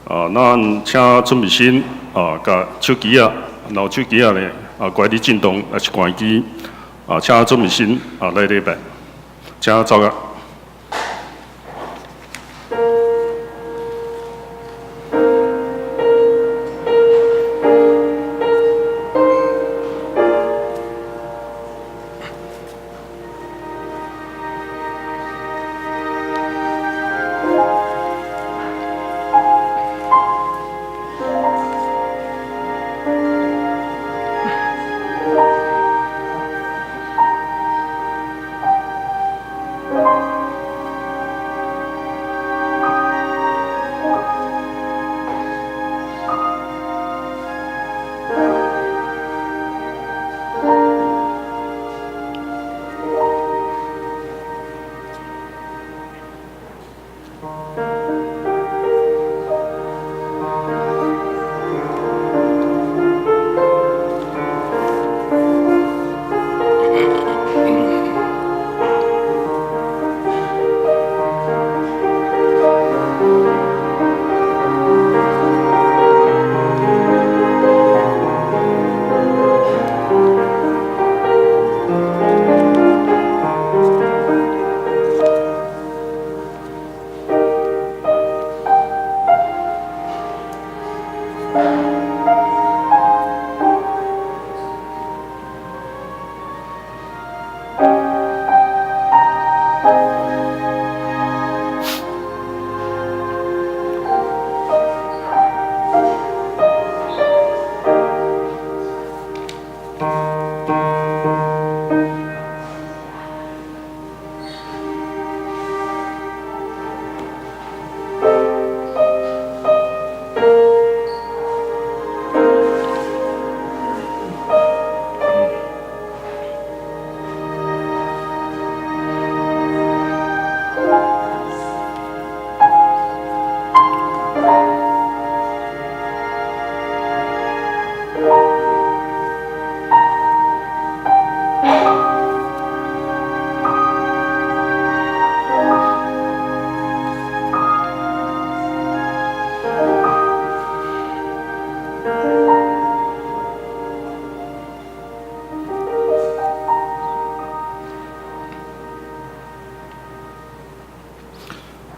啊，咱請準備心啊，共手機仔，然後手機仔咧啊，關佇震動，抑是關機。啊，請準備心啊來禮拜，請走啊。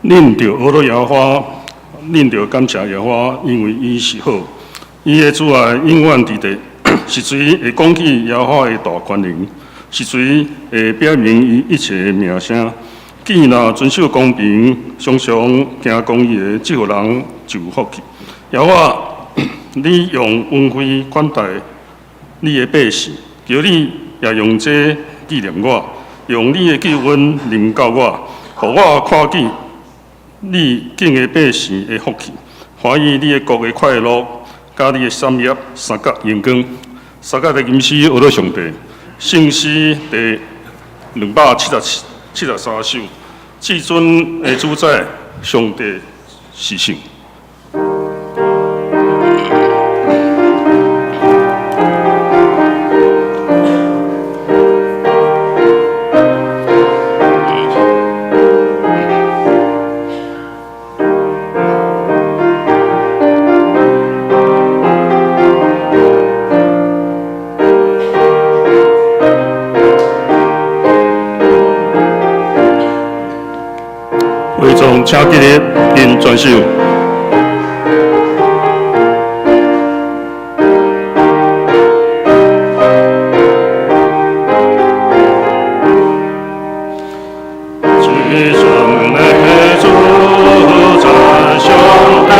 恁著呵咾耶和華，恁著感謝耶和華，因為伊是好，伊的慈愛永遠佇地。是誰會講起耶和華的大權能？是誰會表明伊一切的名聲？見若遵守公平，常常行公義的，這號人就有福氣。耶和華，你用恩惠款待你的百姓，求你也用這紀念我，用你的救恩臨到我，予我看見你敬的百姓的福氣，歡喜你的國的快樂，佮你的產業三角榮光，三角的吟詩呵咾上帝，聖詩第273首，至尊的主宰，上帝是聖。會眾請起立，並轉手。至尊的主宰，上帝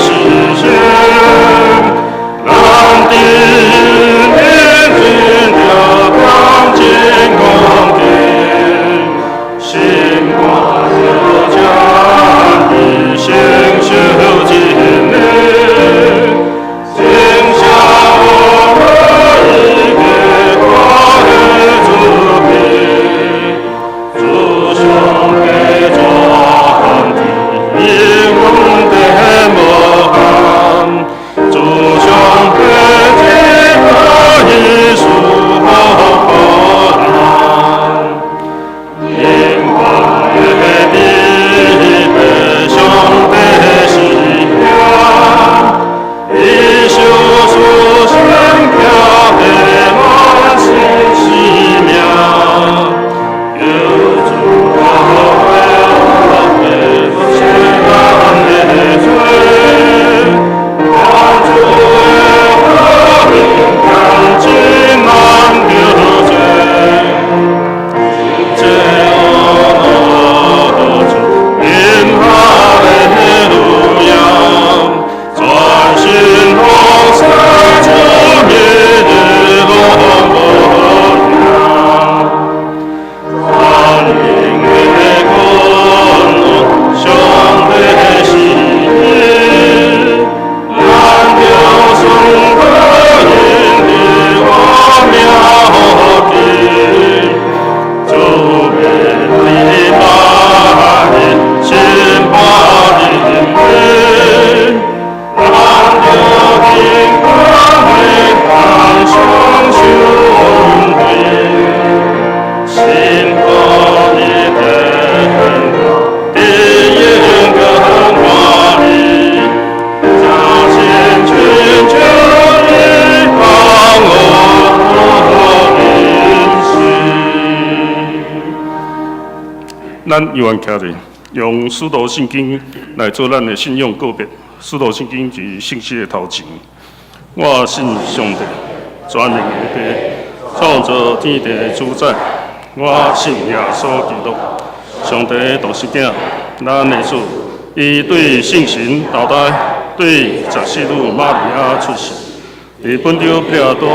是聖，咱頂面見著光真光景，心肝著將伊聖心。咱猶原徛咧，用使徒信經來做咱的信仰告別。使徒信經是聖詩的頭前。我信上帝，全能的父，創造天地的主宰。我信耶穌基督，上帝的獨生囝，咱的主。伊對聖神投胎，對十四女瑪利亞出世，佇本丟彼拉多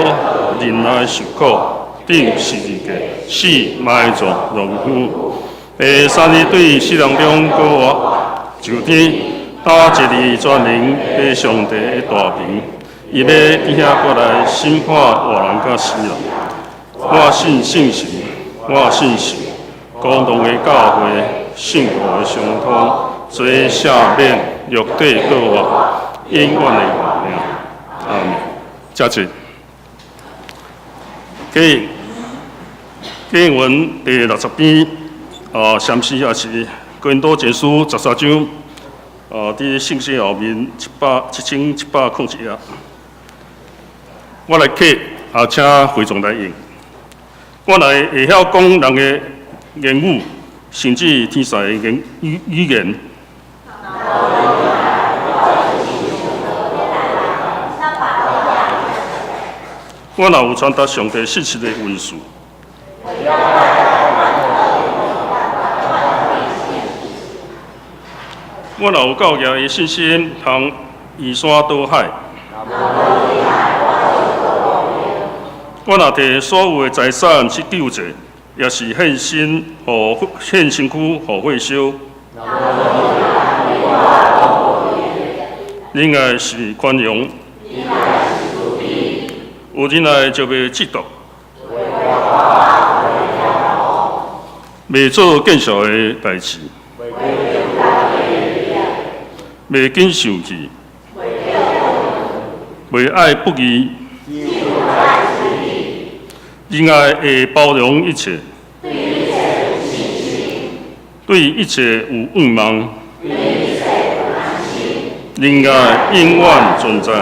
忍耐受苦，釘十字架，死埋葬落府。第三日對死人中復活，上天，搭坐佇全能的上帝的大爿，伊欲佇遐過來審判活人佮死人。我信聖神，我信聖公同的教會，聖徒的相通，罪赦免，肉體復活，永遠的活命。阿們。請坐。經文第60篇，啊，暫時也是哥林多前書13章，啊，佇聖經後面7701頁。我來啟，啊，請會眾來應。我若會曉講人的言語，甚至天使的言語言。我若有傳達上帝信息的恩賜，我若有夠額的信心，通移山倒海。我若提所有的財產去救濟，抑是獻身予獻身軀予火燒。仁愛是寬容，有忍耐就袂嫉妒，袂做見笑的代誌，袂緊生氣，袂愛不義。仁愛會包容一切，對一切有盼望。仁愛永遠存在，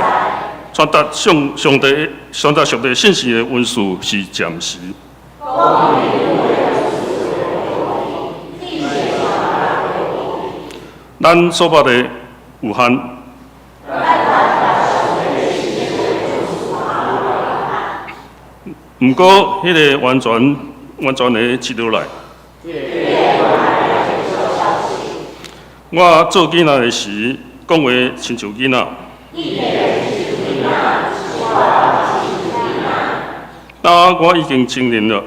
傳達上上帝傳達上帝信息的恩賜是暫時。咱所捌的有限。毋過，彼个完全完全的接落來。我做囡仔的時，講話親像囡仔。當我已經成人了。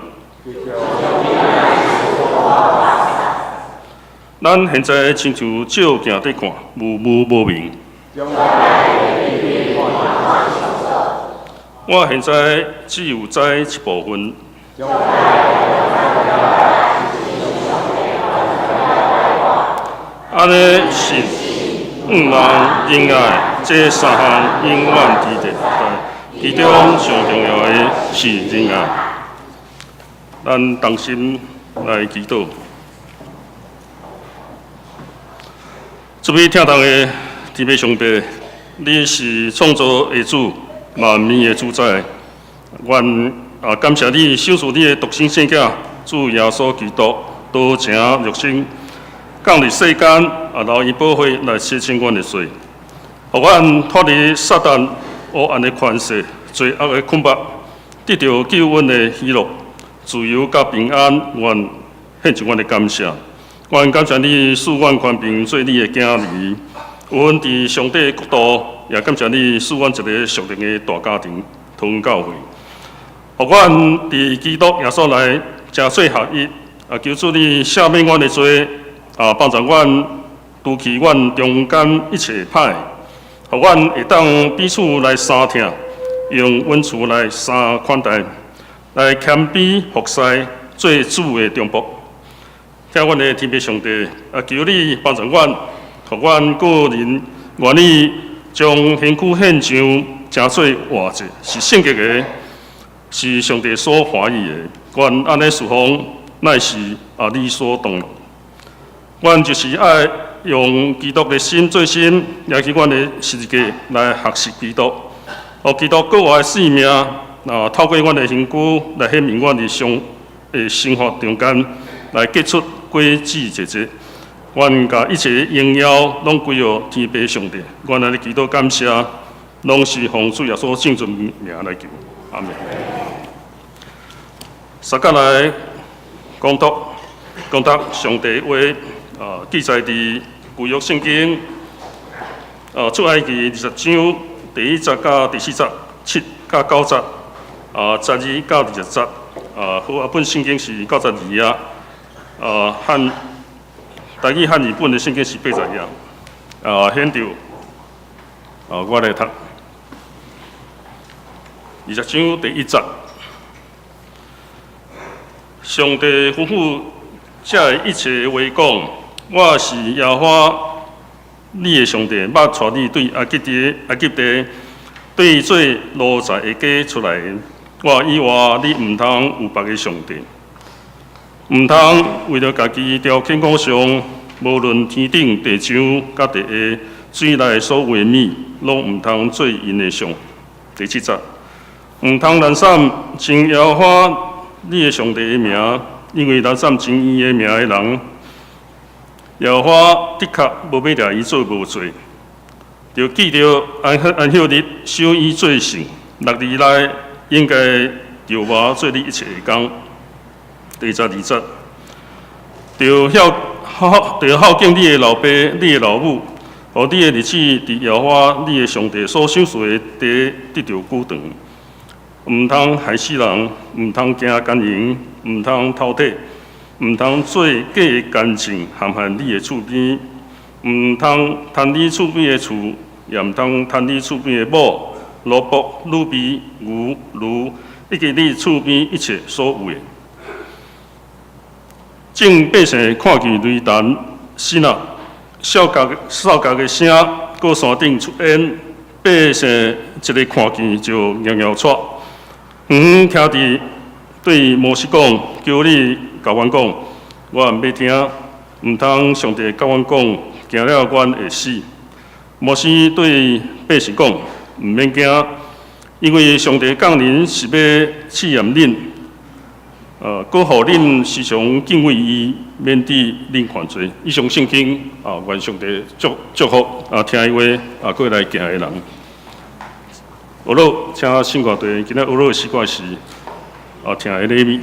咱現在親像照鏡佇看，模糊無明。我現在只有知一部分。按呢信、盼望、仁愛，這三項永遠佇咧，其中上重要的是仁愛。咱同心來祈禱。這位疼痛的天父上帝，你是創造的主，萬民的主宰。阮啊感謝你賞賜你的獨生聖子主耶穌基督，道成肉身，降臨世間，啊流伊寶血來洗清阮的罪，予阮脫離撒旦黑暗的權勢、罪惡的捆縛，得著救恩的喜樂、自由佮平安。阮獻上阮的感謝。阮感謝你賜阮權柄做你的囝兒，有阮佇上帝的國度，也感謝你賜阮一个屬靈的大家庭，桃園教會，予阮佇基督耶穌內成做合一。啊，求主你赦免阮的罪，啊，幫助阮除去阮中間一切歹，予阮會當彼此來相疼，用恩慈來相款待，來謙卑服侍，做主的忠僕。疼阮的天父上帝，啊，求你幫助阮，予阮個人願意將身軀獻上，成做活祭，是聖潔的，是上帝所歡喜的。願按呢事奉，乃是啊理所當然。阮就是愛用基督的心做心，舉起阮的十字架來學習基督，予基督復活的生命，啊，透過阮的身軀來顯明阮日常的生活中間，來結出過至這節。願共一切榮耀攏歸予天父上帝。阮按呢祈禱感謝，攏是奉主耶穌聖尊名來求。阿門。相佮來講讀講讀上帝話，記載佇舊約聖經，出埃及20章第1節到第4節，7到9節，12到20節，和合本聖經是92頁，漢台語漢語本的聖經是80頁，現在，我來讀二十章第一節，上帝吩咐這一切話講：我是耶和華你的上帝，捌帶你對埃及地、埃及地對做奴才的家出來。我以外，你毋通有別个上帝。毋通為著家己雕刻偶像，無論天頂、地上、佮地下水內所有的物，攏毋通做𪜶的像。第7節，毋通濫訕稱耶和華你的上帝的名，因為濫訕稱伊的名的人，耶和華的確無欲掠伊做無罪。著記著安息日守伊做聖，6日內應該著愛做你一切的工。第12節，著孝敬你的老爸、你的老母，予你的日子佇耶和華你的上帝所賞賜的地得著久長。毋通害死人，毋通行姦淫，毋通偷提，毋通做假的見證陷害你的厝邊，毋通貪你厝邊的厝，也毋通貪你厝邊的某、奴僕、女婢、牛、驢，以及你厝邊一切所有的。眾百姓看見雷霆、示哪、哨角哨角的聲，閣山頂出煙，百姓一个看見就搖搖掣。遠遠徛佇對摩西講：求你共阮講，阮欲聽，毋通上帝共阮講，驚了阮會死。摩西對百姓講：毋免驚，因為上帝降臨是欲試驗恁。閣予恁時常敬畏伊，免致恁犯罪。以上聖經啊，願上帝祝福啊，聽伊話啊，過來行的人。學樂，請聖歌隊，今仔學樂的詩歌是啊，聽的禮物。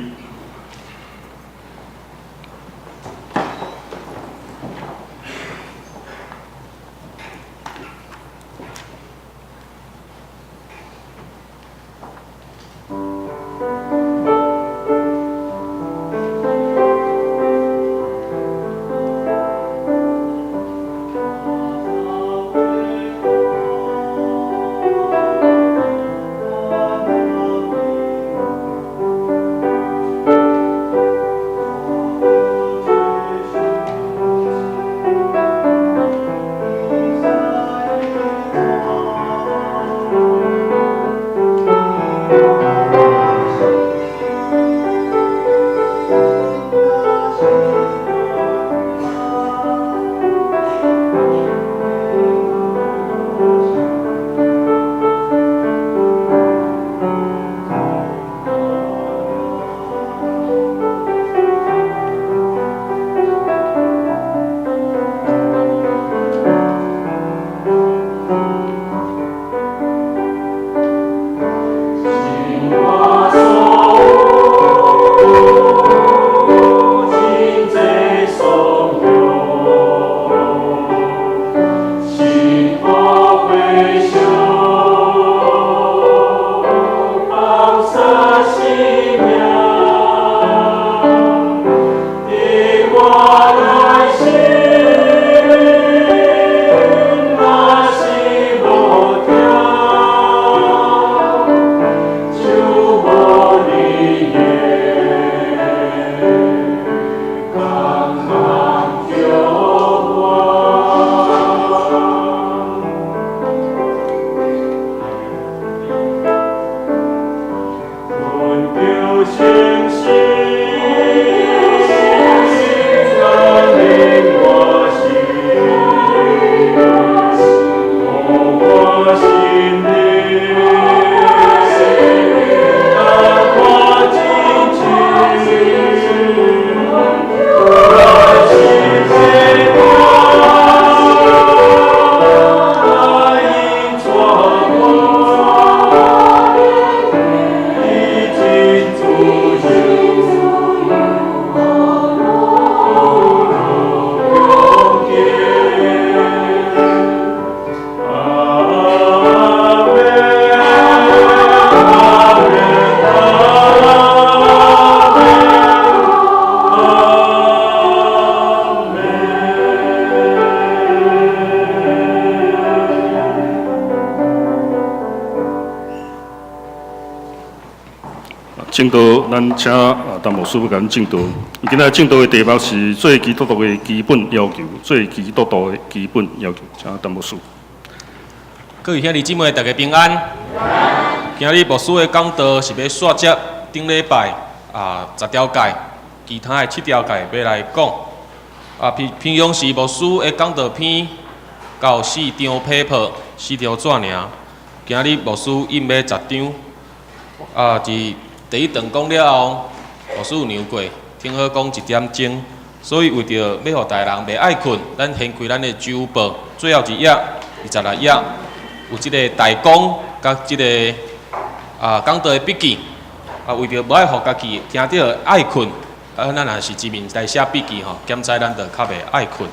證道，咱請啊陳牧師欲共阮證道。伊今仔證道的題目是做基督徒的基本要求，做基督徒的基本要求，請陳牧師。各位兄弟姊妹，大家平安。今日牧師的講道是欲紲接頂禮拜啊十條誡，其他的七條誡欲來講。啊，平平常時牧師的講道篇有四張 paper，四條紙爾。今日牧師印欲十張。啊，佇第一堂講了後，牧師有量過，聽好講一點鐘，所以為著欲予大人袂愛睏，咱掀開咱的周報最後一頁，26頁，有這个大綱佮這个啊講道的筆記。啊，為著無愛予家己聽著愛睏，啊，咱若是一面來寫筆記吼，檢知咱就較袂愛睏。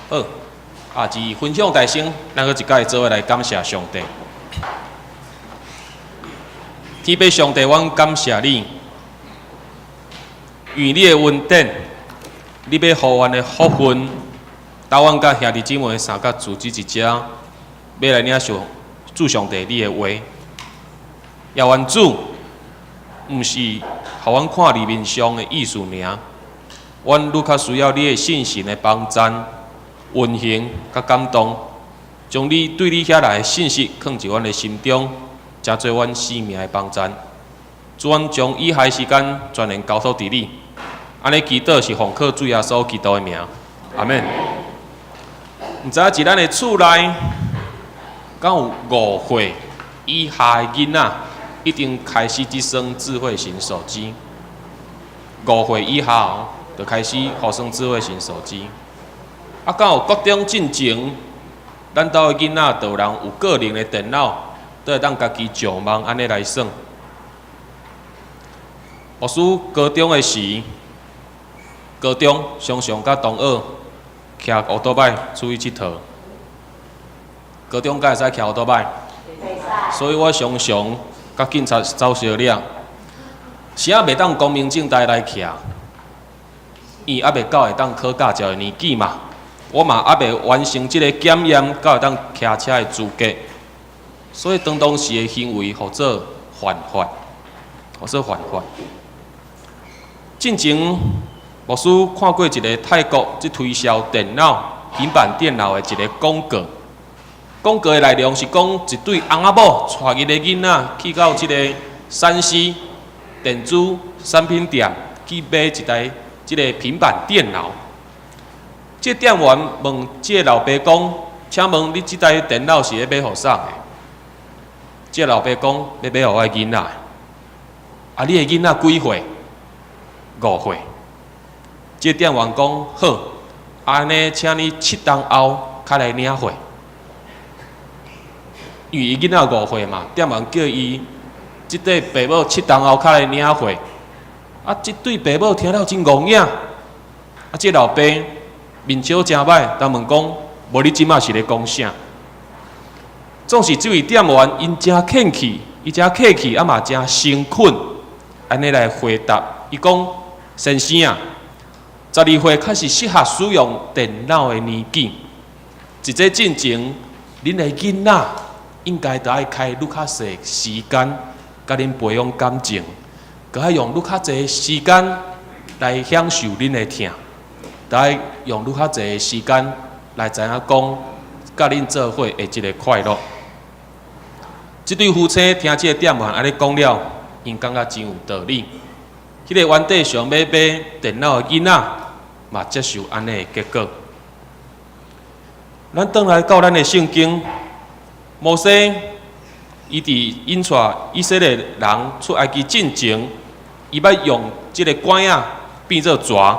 好，啊，佇分享大先，咱閣一擺做伙來感謝上帝。天父上帝，阮感謝你，因為你的恩典，你欲予阮的福分，帶阮佮兄弟姊妹三甲聚集佇遮，欲來領受主上帝你的話。耶和主，毋是予阮看字面上的意思爾，阮愈較需要你的聖神的幫贊、運行佮感動，將你對你遐來的信息囥佇阮的心中，成做阮生命的幫贊。主，阮將以下時間全然交託佇你，按呢祈禱是奉靠主耶穌基督的名，阿們。毋知影佇咱的厝內，敢有5歲以下的囡仔，已經開始佇耍智慧型手機。5歲以下哦，就開始予耍智慧型手機。啊，敢有國中進前，咱兜的囡仔就有人有個人的電腦，都會當家己上網按呢來耍。牧師高中的時，高中常常佮同學騎烏多擺出去𨑨迌。高中敢會使騎烏多擺？所以我常常佮警察走相掠。啥袂當光明正大來騎？伊猶未到會當考駕照的年紀嘛，我嘛猶未完成這个檢驗，才會當騎車的資格。所以當當時的行為，號做犯法，號做犯法。進前牧師看過一个泰國佇推銷電腦、平板電腦的一个廣告。廣告的內容是講一對翁仔某帶𪜶的囡仔去到這个三 C 電子產品店去買一台這个平板電腦。這店員問這个老爸講：“請問你這台電腦是欲買予啥的？”這个老爸講：“欲買予我的囡仔。”啊，你的囡仔幾歲？五歲。這店員講：好，按呢，請你7冬後較來領貨。因為伊囡仔五歲嘛，店員叫伊這對爸母七冬後較來領貨。啊，這對爸母聽了真戇影。啊，這老爸面笑誠歹，但問講：無你這馬是咧講啥？總是這位店員，𪜶誠客氣，伊誠客氣，啊嘛誠誠懇，按呢來回答。伊講：先生啊，12歲較是適合使用電腦的年紀。佇這進前，恁的囡仔應該著愛開愈較濟時間，共恁培養感情，閣愛用愈較濟時間來享受恁的疼，著愛用愈較濟時間來知影講，佮恁做伙的這个快樂。這對夫妻聽這个店員按呢講了，𪜶感覺真有道理。彼个原底想欲買電腦的囡仔，嘛接受按呢的結果。咱轉來到咱的聖經，摩西伊佇引帶以色列人出埃及進前，伊欲用這个拐仔變做蛇，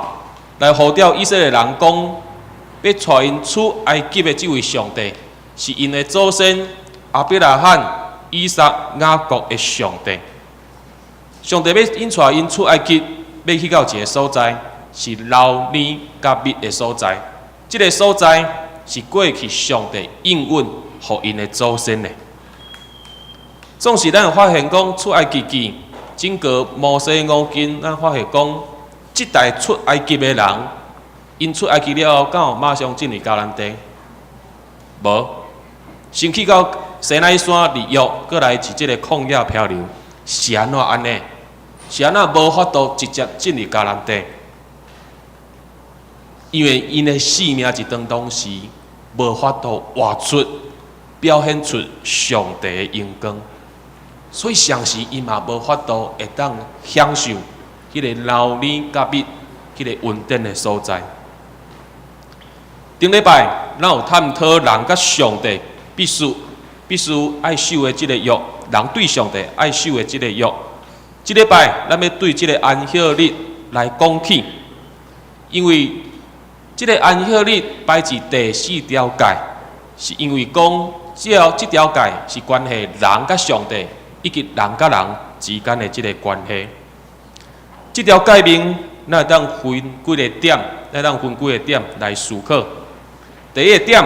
來呼召以色列人講，欲帶𪜶出埃及的這位上帝，是𪜶的祖先亞伯拉罕、以撒、雅各的上帝。上帝欲引帶𪜶出埃及，欲去到一个所在，是流奶佮蜜的所在。這个所在是過去上帝應允予𪜶的祖先的。總是咱有發現講出埃及記，整個摩西五經，咱發現講，這代出埃及的人，𪜶出埃及了後，敢有馬上進入迦南地？無，先去到西奈山立約，閣來佇這个曠野漂流。是按怎按呢？是按怎無法度直接進入迦南地？因為𪜶的性命佇當當時無法度活出、表現出上帝的榮光，所以相時𪜶嘛無法度會當享受彼個流奶佮蜜、彼個恩典的所在。頂禮拜，咱有探討人佮上帝必須愛守的這個約，人對上帝愛守的這個約。這禮拜，咱欲對這個安息日來講起，因為這個安息日擺佇第四條誡，是因為講這條誡是關係人佮上帝以及人佮人之間的這個關係。這條誡命，咱會當分幾個點，咱會當分幾個點來思考。第一個點，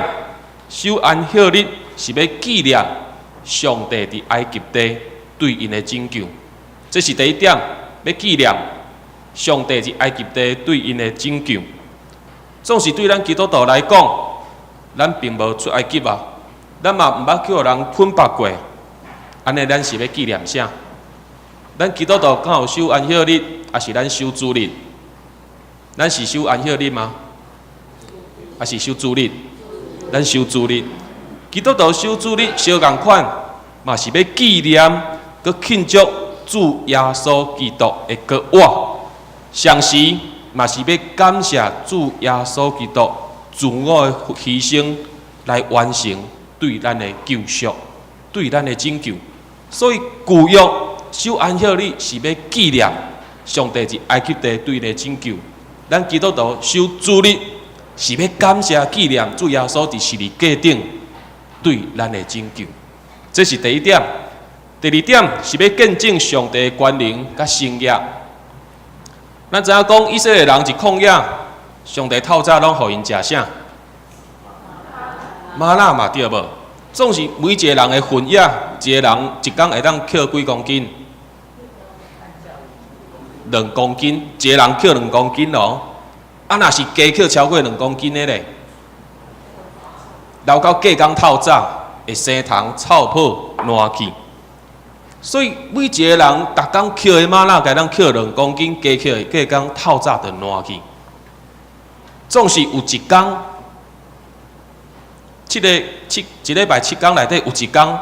守安息日是欲紀念上帝佇埃及地對𪜶的拯救，這是第一點，欲紀念上帝佇埃及地對𪜶的拯救。總是對咱基督徒來講，咱並無出埃及啊，咱嘛毋捌去予人捆縛過，按呢咱是欲紀念啥？咱基督徒敢有守安息日，抑是咱守主日？咱是守安息日嗎？抑是守主日？咱守主日。基督徒守主日相仝款，嘛是欲紀念、閣慶祝主耶穌基督的復活，同時嘛是欲感謝主耶穌基督自我的犧牲來完成對咱的救贖、對咱的拯救。所以舊約守安息日是欲紀念上帝佇埃及地對𪜶的拯救。咱基督徒守主日是欲感謝紀念主耶穌佇十字架頂對咱的拯救。這是第一點。第二點是欲見證上帝的權能佮聖業。咱知影講以色列人佇曠野，上帝透早攏予𪜶食啥？嗎哪嘛對無？總是每一個人的份額，一個人一工會當抾幾公斤？2公斤，一個人抾兩公斤哦。啊，若是加抾超過兩公斤的咧，留到隔工透早會生蟲、臭泡、爛去。所以每一個人逐工抾的嗎哪，共咱抾兩公斤，加抾的隔工透早就爛去。總是有一工，七个七一禮拜7工內底有一工，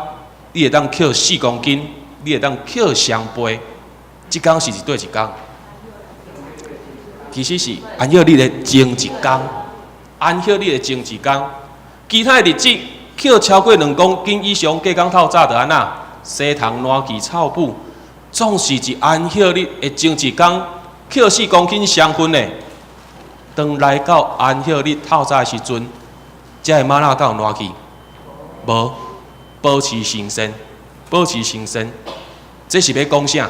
你會當抾4公斤，你會當抾雙倍。這工是佇佗一工？其實是安息日的前一工，安息日的前一工，其他的日子抾超過兩公斤以上，隔工透早就按怎？生蟲爛去臭腐。總是佇安息日的前一工，抾四公斤雙份的，當來到安息日透早的時陣，這个嗎哪敢有爛去？無，保持新鮮，保持新鮮。這是欲講啥？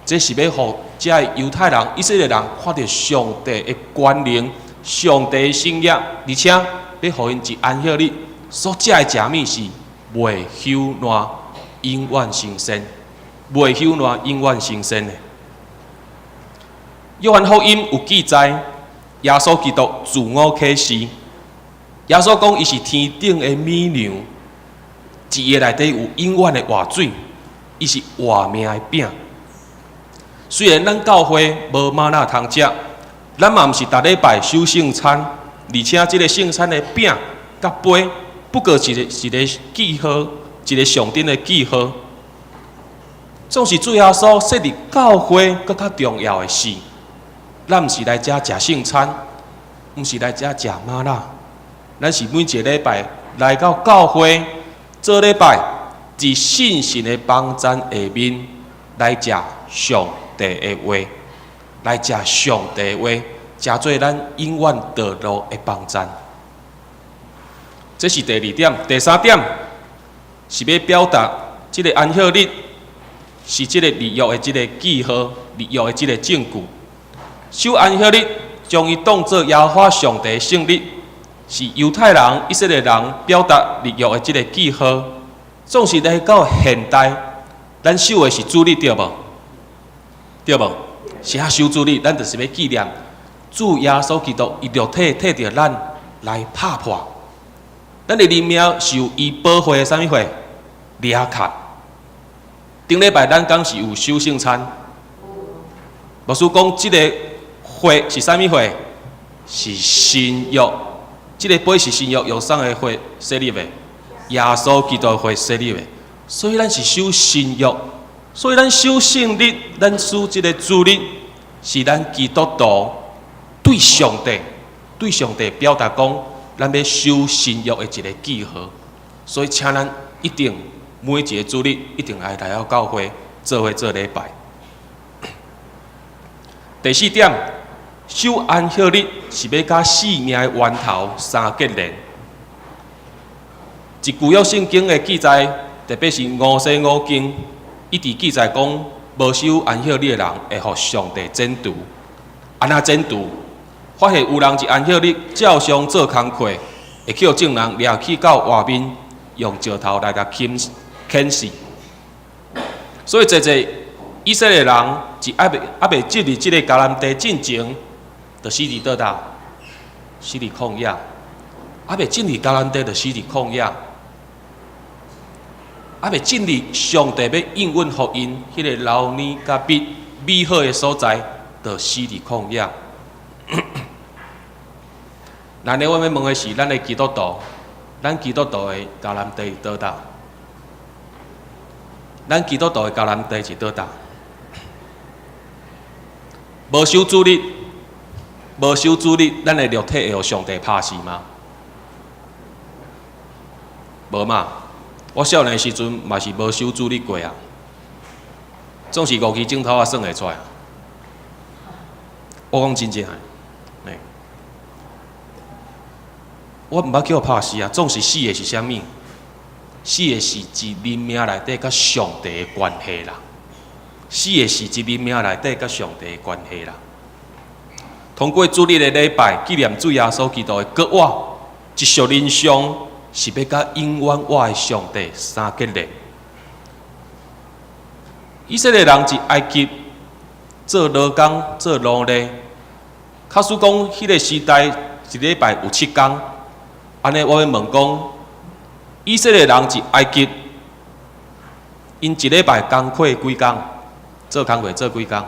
這是欲予這个猶太人、以色列人看著上帝的權能、上帝的聖業，而且欲予𪜶佇安息日所食的食物是袂朽爛、永遠新鮮，袂朽爛、永遠新鮮的。約翰福音有記載，耶穌基督自我啟示，耶穌講伊是天頂的米糧，佇伊內底有永遠的活水，伊是活命的餅。雖然咱教會無嗎哪通食，咱嘛毋是逐禮拜守聖餐，而且這個聖餐的餅佮杯，不過是一個記號，一個象徵的記號。總是主耶穌設立教會閣較重要的是，咱毋是來遮食聖餐，毋是來遮食嗎哪，咱是每一個禮拜來到教會做禮拜，佇信心的幫贊下面來食上帝的話，來食上帝的話，食做咱永遠道路的幫贊。這是第二點，第三點是欲表達這個安息日是這個立約的這個記號，立約的這個證據。守安息日，將伊當做耶和華上帝聖日，是猶太人、以色列人表達立約的這個記號。總是來到現代，咱守的是主日對無？對無？是啊，守主日，咱就是欲紀念主耶穌基督伊肉體替著咱來拍破。咱的靈命受伊寶血的啥物貨？掠崁。頂禮拜咱敢是有守聖餐？牧師講，這个血是啥物血？是新約。這个杯是新約，用啥个血設立的？耶穌基督的血設立的。所以咱是守新約，所以咱守聖日，咱守這个主日，是咱基督徒對上帝表達講，咱欲守新約的一个記號。所以，請咱一定每一个主日一定愛來到教會做伙做禮拜。第四點，守安息日是欲佮生命的源頭相結連。佇舊約聖經的記載，特別是摩西五經，一直記載講，無守安息日的人會予上帝剪除。按怎剪除？發現有人佇安息日照常做工課，會去予眾人掠去到外面，用石頭來共砍死。所以，濟濟以色列人佇猶未進入這个迦南地進前，就死佇佗佗？死佇曠野。猶未進入迦南地，就死佇曠野。猶未進入上帝欲應允予𪜶彼个流奶佮蜜美好的所在，就死佇曠野。咱咧，我欲問的是，咱的基督徒，咱基督徒的迦南地佗佗？咱基督徒的迦南地是佗佗？無守主日，無守主日，咱的肉體會予上帝拍死嗎？無嘛。我少年時陣嘛是無守主日過啊，總是五支指頭仔算會出來。我講真正的，欸，我毋捌去予拍死啊，總是死的是啥物？死的是佇靈命內底佮上帝的關係啦。死的是佇靈命內底佮上帝的關係啦。通過主日的禮拜紀念主耶穌基督的復活，佇屬靈上是欲佮永遠活的上帝相結連。以色列人佇埃及做勞工、做奴隸，假使講彼个時代一禮拜有七工，按呢我欲問講，以色列人佇埃及，𪜶一禮拜工課幾工？做工課做幾工？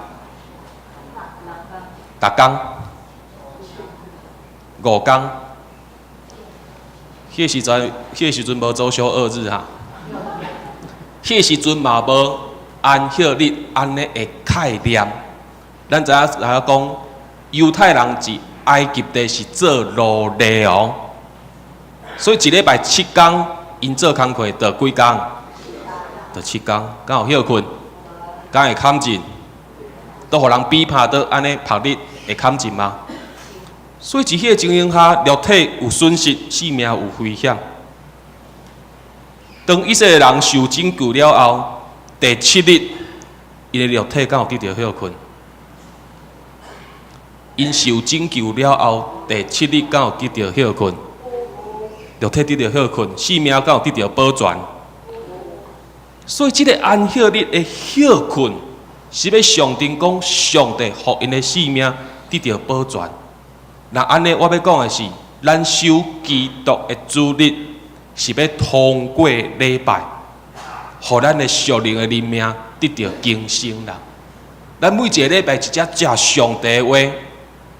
逐工？五工？彼个時陣無周休二日哈，彼个時陣嘛無安息日按呢的概念。咱知影來講，猶太人佇埃及地是做奴隸哦，所以一禮拜七工，𪜶做工課著幾工？著七工，敢有歇睏？敢會崁震？都予人比拍倒按呢曝日會崁震嗎？所以佇彼个情形下，肉體有損失，性命有危險。當以色列人受拯救了後，第七日，𪜶的肉體敢有得著歇睏？𪜶受拯救了後，第七日敢有得著歇睏？肉體得著歇睏，性命敢有得著保全？所以，這个安息日的歇睏，是欲象徵講上帝予𪜶的性命得著保全。若按呢，我欲講的是，咱守基督的主日，是欲通過禮拜，予咱的屬靈的靈命得著更新啦。咱每一个禮拜直接食上帝的話，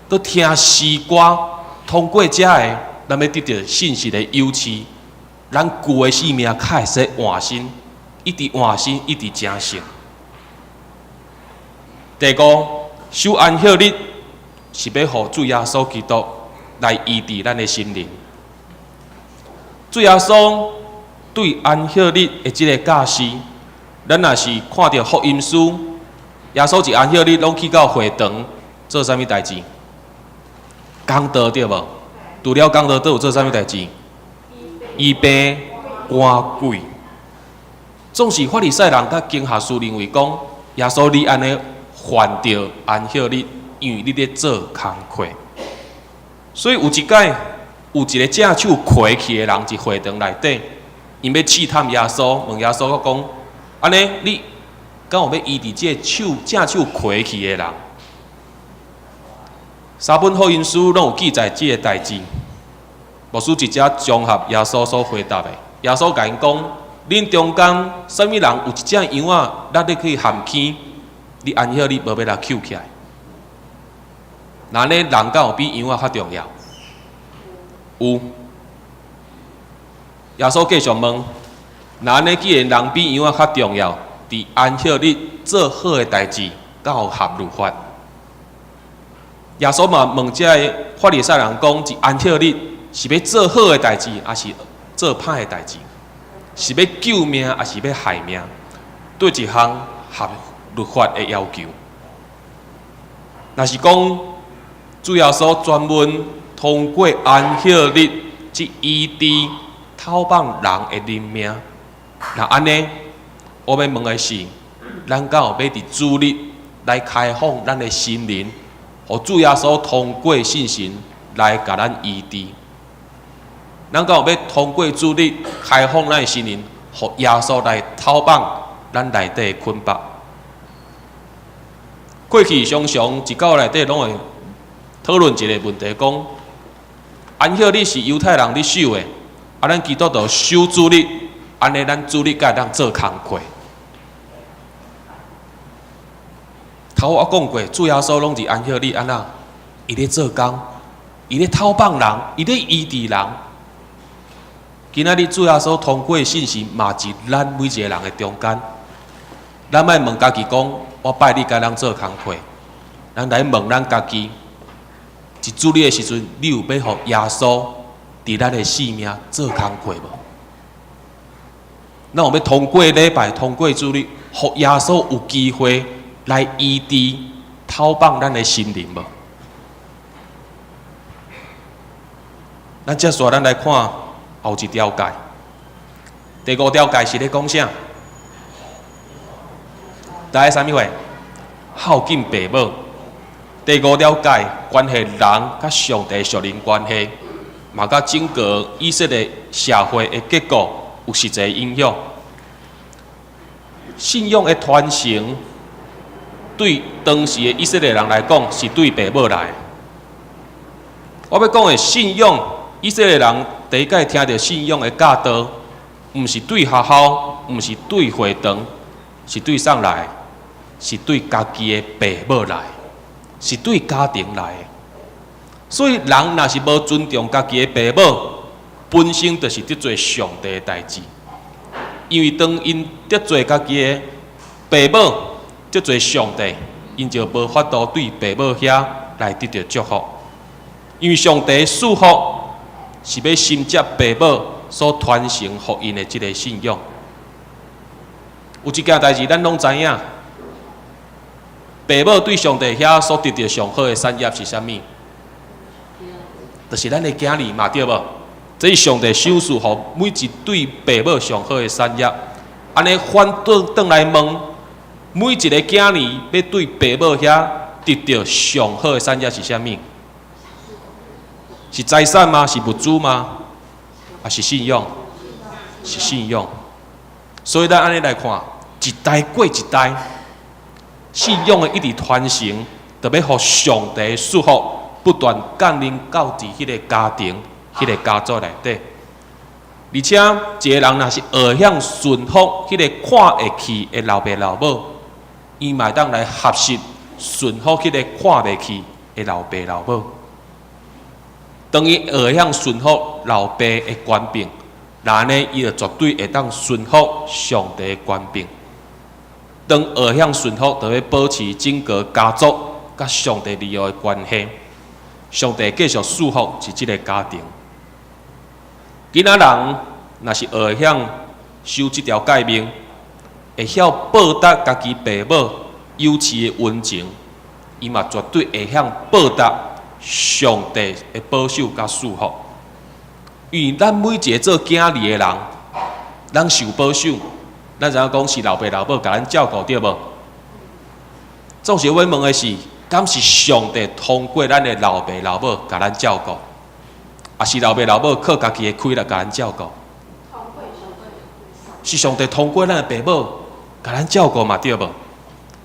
閣聽詩歌，通過這个，咱欲得著信實的扶持，咱舊的生命較會使換新，一直換新，一直成聖。第五，守安息日是欲予主耶穌基督來醫治咱的心靈。主耶穌對安息日的這个教示，咱若是看著福音書，耶穌佇安息日攏去到會堂做啥物代誌？講道對無？除了講道，閣有做啥物代誌？醫病趕鬼。總是法利賽人佮經學士認為講，耶穌你按呢犯著安息日，因為你咧做工課。所以有一擺，有一个正手跍去的人佇會堂內底，𪜶欲試探耶穌，問耶穌講：按呢你敢有欲醫治這个手正手跍去的人？三本福音書攏有記載這个代誌。牧師直接綜合耶穌所回答的。耶穌共𪜶講：恁中間啥物人有一隻羊仔，咱咧去蚶坑，你安息日無欲來抾起來？若按呢人敢有比羊仔較重要？有。耶穌繼續問：若按呢，既然人比羊仔較重要，佇安息日做好的代誌，敢有合律法？耶穌嘛問這个法利賽人講：佇安息日是欲做好的代誌，抑是做歹的代誌？是欲救命，抑是欲害命？佗一項合律法的要求？若是講主耶穌專門通過安息日去醫治討放人的人命，若按呢，我欲問的是，咱敢有欲佇主日來開放咱的心靈，予主耶穌通過聖神來共咱醫治？咱敢有欲通過主日開放咱的心靈，予耶穌來討放咱內底的捆縛？過去常常佇教會內底攏會討論一个問題，講安息日是猶太人咧守的，啊，咱基督徒守主日，按呢咱主日敢會當做工課？頭我講過，主耶穌攏佇安息日按怎？伊咧做工，伊咧討放人，伊咧醫治人。今仔日主耶穌通過聖神，嘛佇咱每一個人的中間。咱莫問家己講，我拜日敢當做工課？咱來問咱家己，佇主日的時陣，你有欲予耶穌佇咱的生命做工課無？咱有欲通過禮拜，通過主日，予耶穌有機會來醫治、討放咱的心靈無？咱接續咱來看後一條誡，第五條誡是咧講啥？大家啥物話？孝敬爸母。第五條誡關係人佮上帝屬靈關係，嘛佮整個以色列社會的結構有實際影響。信仰的傳承對當時的以色列人來講，是對爸母來的。我欲講的信仰，以色列人第一擺聽著信仰的教導，毋是對學校，毋是對會堂，是對啥來？是對家己的爸母來，是對家庭來的。所以人若是無尊重家己的爸母，本身就是得罪上帝的代誌。因為當𪜶得罪家己的爸母，得罪上帝，𪜶就無法度對爸母遐來得著祝福。因為上帝賜福是欲承接爸母所傳承予𪜶的這个信仰。有一件代誌，咱攏知影。爸母對上帝遐所得著上好的產業是啥物？就是咱的囝兒嘛，對無？這是上帝賞賜予每一對爸母上好的產業。按呢反轉轉來問，每一个囝兒欲對爸母遐得著上好的產業是啥物？是財產嗎？是物資嗎？抑是信仰？是信仰。所以咱按呢來看，一代過一代。信仰的一直傳承，就欲予上帝祝福不斷降臨到佇彼个家庭、彼个家族內底。而且，一个人若是學曉順服彼个看會去的老爸老母，伊嘛會當來學習順服彼个看袂去的老爸老母。當伊學曉順服老爸的權柄，那按呢，伊就絕對會當順服上帝的權柄。當學曉順服，就欲保持整个家族佮上帝立約的關係。上帝繼續祝福佇這个家庭。囡仔人若是學曉守這條誡命，會曉報答家己爸母幼稚的恩情，伊嘛絕對會曉報答上帝的保守佮祝福。因為咱每一个做囝兒的人，咱受保守。咱知影講是老爸老母共咱照顧對無？總是我欲問的是，敢是上帝通過咱的老爸老母共咱照顧，抑是老爸老母靠家己的氣力共咱照顧？是上帝通過咱的爸母共咱照顧嘛對無？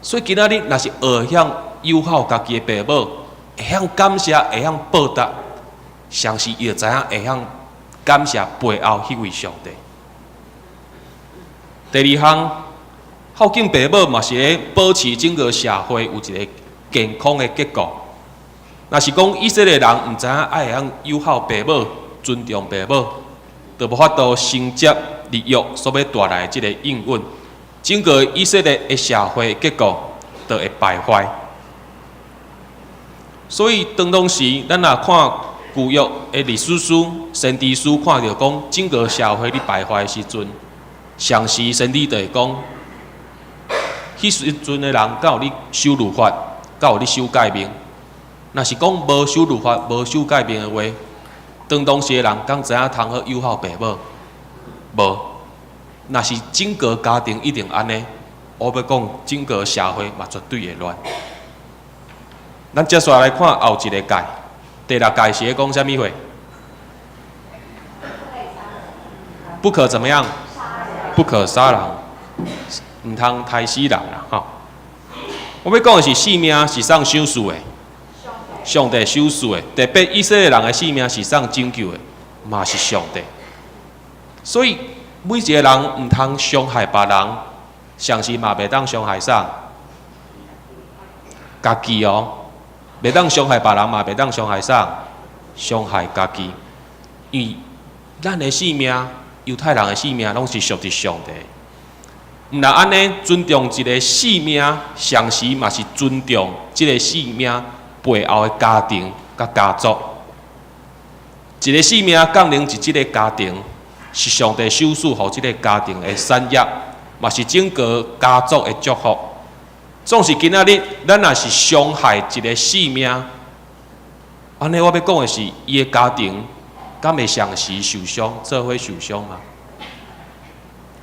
所以今仔日若是學曉友好家己的爸母，會曉感謝，會曉報答，相信伊就知影會曉感謝背後彼位上帝。第二項，孝敬爸母嘛是咧保持整個社會有一個健康的結構。若是講以色列人毋知影愛會曉友好爸母、尊重爸母，就無法度承接立約所欲帶來的這個應允，整個以色列的社會結構就會敗壞。所以當當時，咱若看舊約的歷史書、先知書，看著講整個社會咧敗壞的時陣，常時先知就會講，彼時陣的人敢有咧守律法，敢有咧守誡命？若是講無守律法、無守誡命的話，當當時的人敢知影通好友好爸母？無。若是整個家庭一定按呢，我欲講整個社會嘛絕對會亂。咱接續來看後一個誡，第六誡是咧講啥物貨？不可怎麼樣？不可殺人，毋通刣死人啦！吼，我欲講的是性命是啥人賞賜的？上帝賞賜的，特別以色列人的性命是啥人拯救的，嘛是上帝。所以每一個人毋通傷害別人，同時嘛袂當傷害啥家己哦，袂當傷害別人嘛，袂當傷害啥，傷害家己。因為咱的性命，猶太人的性命，攏是屬佇上帝。毋但按呢，尊重一個性命，同時嘛是尊重這個性命背後的家庭佮家族。一個性命降臨佇這個家庭，是上帝賞賜予這個家庭的產業，嘛是整個家族的祝福。總是今仔日，咱若是傷害一個性命，按呢我欲講的是，伊的家庭敢會同時受傷，做伙受傷嗎？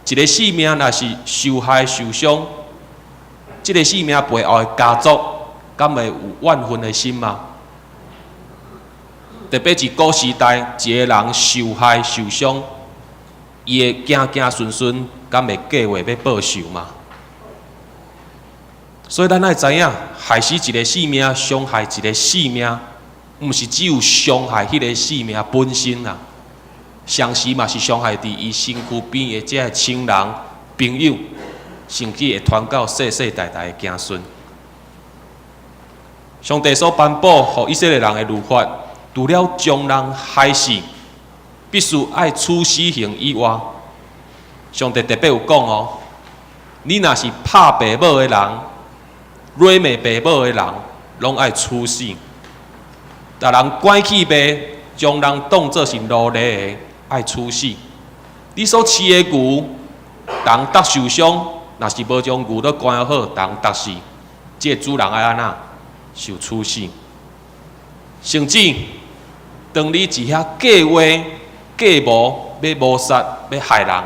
一個性命若是受害受傷，這個性命背後的家族，敢會有怨恨的心嗎？特別是古時代，一個人受害受傷，伊的子子孫孫敢會計劃欲報仇嗎？所以咱愛知影，害死一個性命，傷害一個性命，毋是只有傷害彼個性命本身啊，同時嘛是傷害佇伊身軀邊的這个親人、朋友，甚至會傳到世世代代的子孫。上帝所頒布予以色列人的律法，除了將人害死，必須愛處死刑以外，上帝特別有講哦，你若是拍爸母的人，辱罵爸母的人，攏愛處死。逐人拐去賣，將人當做是奴隸的，愛處死。你所飼的牛，人踏受傷，若是無將牛都看好，人踏死，這個主人愛按怎受處死。甚至當你佇遐計劃、計謀欲謀殺、欲害人，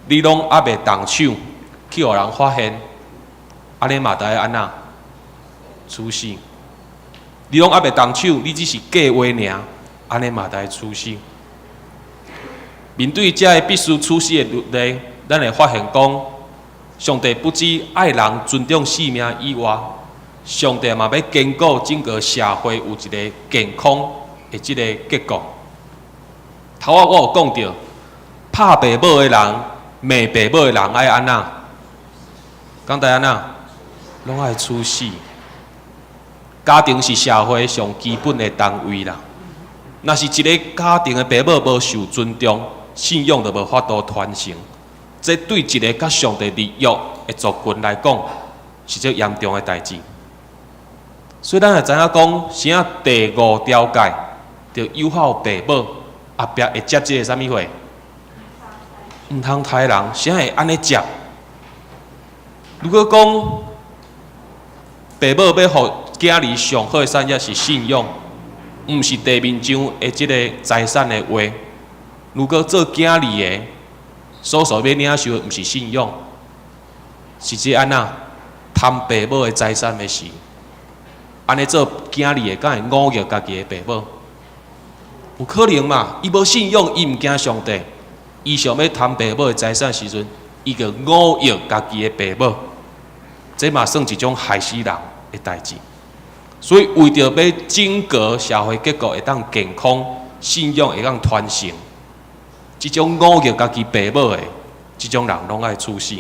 你攏猶未動手，去予人發現，按呢嘛著愛按怎處死。你攏猶未動手，你只是計劃爾，按呢嘛著愛處死。面對這个必須處死的律例，咱會發現講，上帝不只愛人尊重性命以外，上帝嘛欲堅固整個社會有一個健康的這个結構。頭仔我有講著，拍爸母的人、罵爸母的人愛按怎？講著按怎？攏愛處死。家庭是社會上基本的單位啦。若是一个家庭的爸母無受尊重，信仰就無法度傳承。這對一个佮上帝立約的族群來講，是足嚴重的代誌。所以咱會知影講，啥第五條誡，著友好爸母，後壁會接這个啥物貨？毋通刣人，啥會按呢接？如果講爸母欲予囝兒上好的產業是信仰，毋是地面上的這个財產的話，如果做囝兒的，所所欲領受的毋是信仰，是這按怎貪爸母的財產的事，按呢做囝兒的，敢會忤逆家己的爸母？有可能嘛？伊無信仰，伊毋驚上帝，伊想欲貪爸母的財產時陣，伊就忤逆家己的爸母，這嘛算一種害死人的代誌。所以為著欲整個社會結構會當健康，信仰會當傳承，這種忤逆家己爸母的，這種人攏愛處死。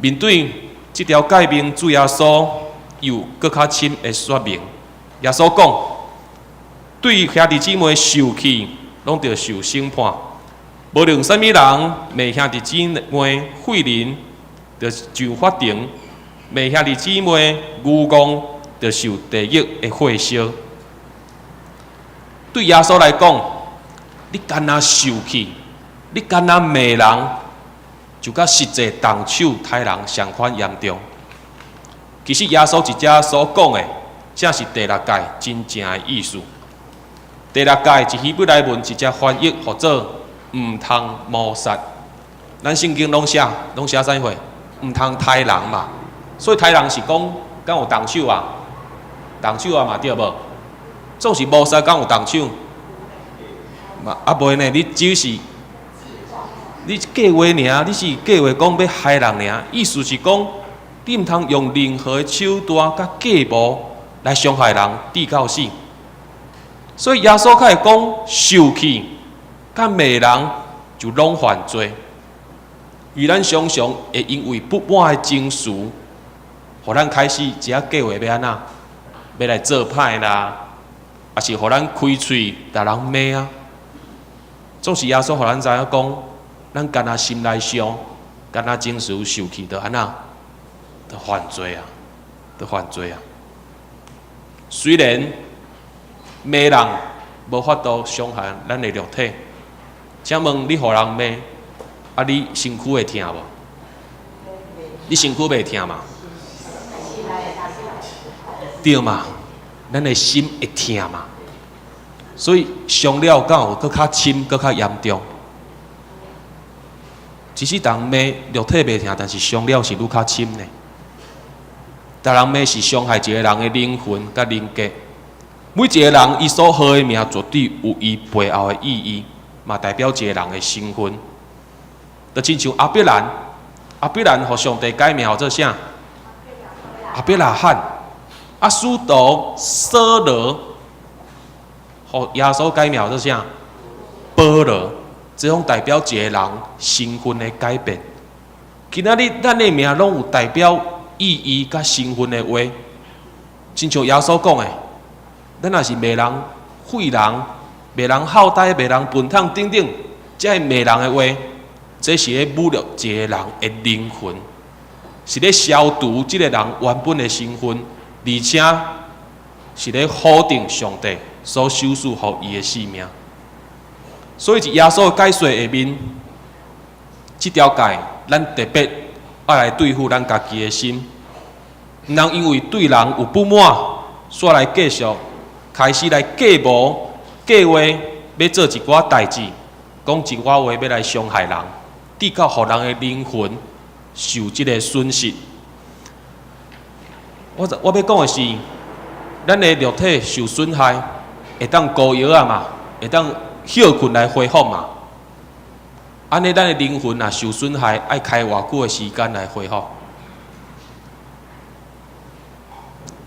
面對這條誡命，主耶穌有閣較深的說明。耶穌講：對兄弟姊妹受氣，攏著受審判。無論啥物人罵兄弟姊妹廢人，著上法庭；罵兄弟姊妹愚戇，著受地獄的火燒。對耶穌來講，你干焦受氣，你干焦罵人，就佮實際動手刣人相款嚴重。其實耶穌佇遮所講的，正是第六誡真正的意思。第六誡佇希伯來文直接翻譯，號做毋通謀殺。咱聖經攏寫，攏寫啥貨？毋通刣人嘛。所以刣人是講敢有動手啊？動手啊嘛對無？總是謀殺敢有動手？嘛啊袂呢？你只是你計劃爾，你是計劃講欲害人爾，意思是講你毋通用任何的手段佮計謀來傷害人，至到死。所以耶穌較會講受氣佮罵人就攏犯罪。因為咱常常會因為不滿的情緒，予咱開始一下計劃欲按怎，欲來做歹啦，抑是予咱開喙共人罵啊。總是耶穌予咱知影講，咱干焦心內想，干焦情緒受氣，就按怎，就犯罪啊，就犯罪啊。雖然罵人無法度傷害咱的肉體，請問你予人罵，啊你身軀會疼無？你身軀袂疼嘛？對嘛？咱的心會疼嘛？所以傷了敢有閣較深、閣較嚴重。其實人罵肉體袂疼，但是傷了是愈較深呢。逐人罵是傷害一個人的靈魂佮人格。每一個人伊所號的名，絕對有伊背後的意義，嘛代表一個人的身份。就親像亞伯蘭，亞伯蘭予上帝改名號做啥？亞伯拉罕。啊，使徒掃羅，予耶穌改名號做啥？保羅。這種代表一個人身份的改變。今仔日咱的名攏有代表意義佮身份的話，親像耶穌講的，咱若是罵人、廢人、罵人好呆、罵人笨桶等等，這个罵人的話，這是咧侮辱一個人的靈魂，是咧消除這个人原本的身份，而且是咧否定上帝所賞賜予伊的性命。所以，佇耶穌的解說下面，這條誡咱特別愛來對付咱家己的心，毋通因為對人有不滿，煞來繼續開始來計謀計劃，欲做一寡代誌，講一寡話，欲來傷害人，至到予人的靈魂受這個損失。我欲講的是，咱的肉體受損害，會當膏藥仔嘛，會當歇睏來恢復嘛。按呢，咱的靈魂若受損害，愛開偌久的時間來恢復？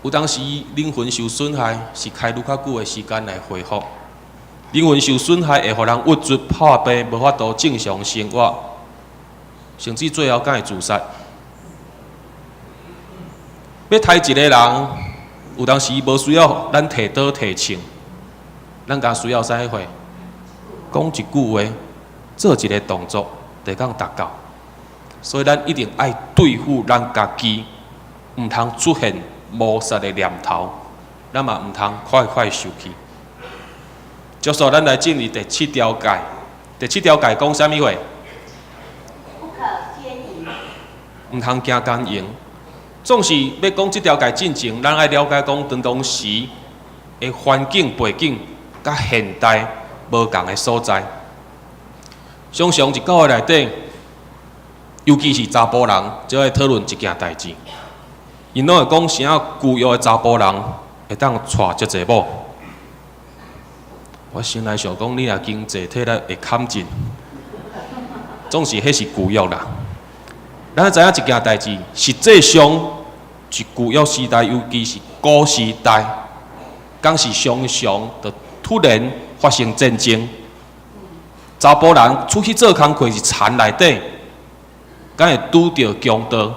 有當時靈魂受損害是開愈較久的時間來恢復。靈魂受損害會予人鬱卒、破病，無法度正常生活，甚至最後敢會自殺。欲刣一個人，有當時無需要咱提刀提槍，咱干焦需要啥貨？講一句話，做一個動作，就會當達到。所以咱一定愛對付咱家己，毋通出現謀殺的念頭，咱嘛毋通快快受氣。接續咱來進入第七條誡。第七條誡講啥物話？不可姦淫。毋通行姦淫。總是欲講這條誡進前，咱愛了解講當當時的環境背景，佮現代無仝的所在。常常佇教會內底，尤其是查埔人，就愛討論一件代誌。𪜶攏會講啥舊約的查埔人會當娶遮濟某。我心內想講，你若經濟體力會堪進，總是彼是舊約啦。咱知影一件代誌，實際上是舊約時代，尤其是古時代，敢是常常就突然發生戰爭。查埔人出去做工課佇田內底，敢會拄著強盜？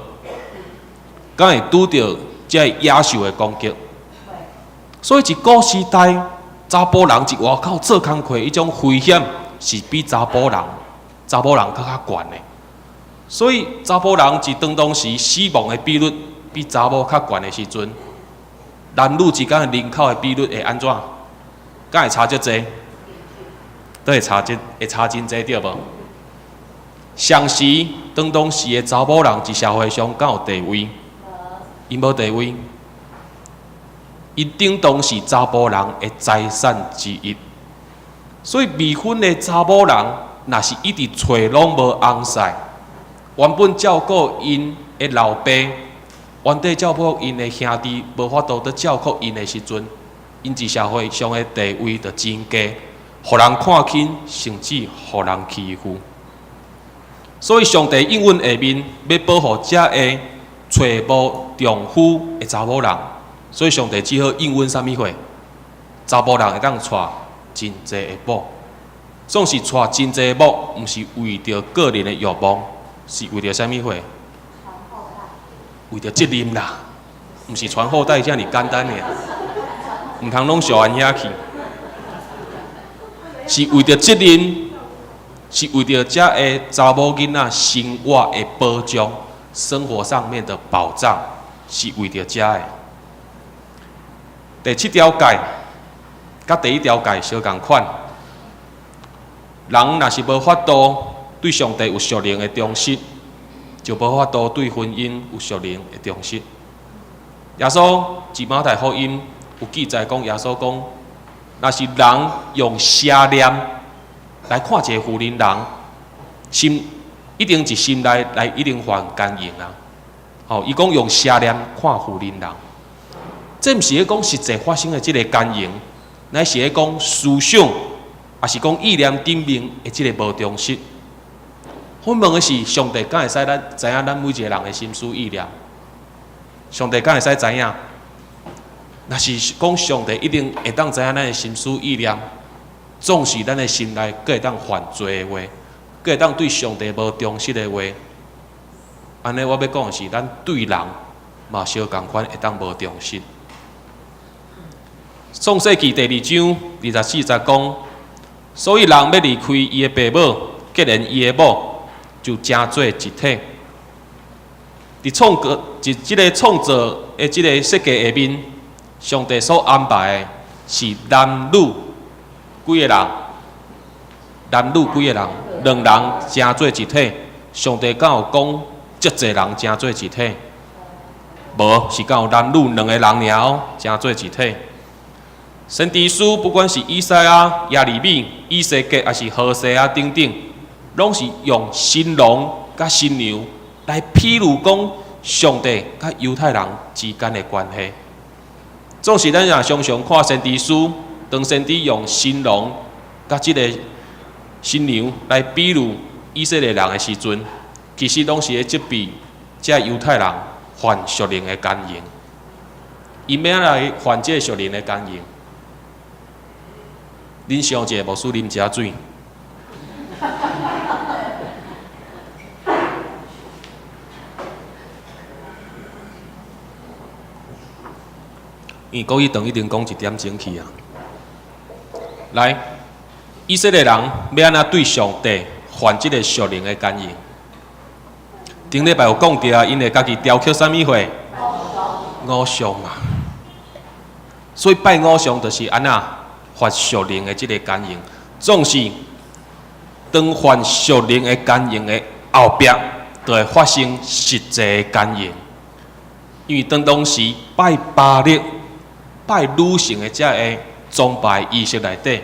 敢會拄著這个野獸的攻擊？所以，佇古時代，查埔人佇外口做工課，彼種危險是比查某人閣較懸的。所以，查埔人佇當當時死亡的比率比查某較懸的時陣，男女之間的人口的比率會按怎？敢會差遮濟？都會差這會差真濟對無？相時當當時的查某人佇社會上敢有地位？𪜶無地位，𪜶頂當是查埔人的財產之一。所以未婚的查某人，若是一直揣攏無翁婿，原本照顧𪜶的老爸，原底照顧𪜶的兄弟，無法度佇照顧𪜶的時陣，𪜶佇社會上的地位就真低，予人看輕，甚至予人欺負。所以上帝應允下面欲保護遮个揣無丈夫的查某人，所以上帝只好應允啥物貨？查埔人會當娶真濟的某，總是娶真濟的某，毋是為著個人的欲望，是為著啥物貨？為著責任啦，毋是傳後代遮爾簡單的，毋通攏小按遐去，是為著責任，是為著遮个查某囡仔生活的保障，生活上面的保障，是為著遮个。第七條誡，佮第一條誡相仝款。人若是無法度對上帝有屬靈的忠實，就無法度對婚姻有屬靈的忠實。耶穌佇馬太福音有記載講，耶穌講，若是人用邪念來看一個婦人人，心一定佇心內來一定犯姦淫啊！吼，伊講用邪念看婦人人，這毋是咧講實際發生的這个姦淫，乃是咧講思想，抑是講意念頂面的這个無忠實。我問的是，上帝敢會使咱知影咱每一個人的心思意念？上帝敢會使知影？若是講上帝一定會當知影咱的心思意念，總是咱的心內閣會當犯罪的話，閣會當對上帝無忠實的話，按呢我欲講的是，咱對人嘛相仝款會當無忠實。創世記第二章二十四節講，所以人欲離開伊的爸母，結連伊的某，就成做一體。佇創造，佇這个創造的這个設計下面，上帝所安排的是男女幾个人，男女幾个人，兩人成做一體。上帝敢有講足濟人成做一體？無，是敢有男女兩個人爾哦，成做一體。先知書不管是以賽亞、耶利米、以西結，抑是何西阿等等，攏是用新郎佮新娘來譬喻講上帝佮猶太人之間的關係。總是咱若常常看先知書，當先知用新郎佮這个新娘來比喻以色列人的時陣，其實攏是咧責備這猶太人犯屬靈的姦淫。𪜶欲按怎來犯這个屬靈的姦淫？恁上一个牧師啉一下水。因為國語堂一定講一點鐘去啊。來，以色列人欲按怎對上帝犯這个屬靈的姦淫？頂禮拜有講著啊，𪜶會家己雕刻啥物貨？偶像啊。所以拜偶像就是按怎犯屬靈的這个姦淫，總是當犯屬靈的姦淫的後壁，就會發生實際的姦淫。因為當當時拜巴力、拜女性的這个崇拜儀式內底，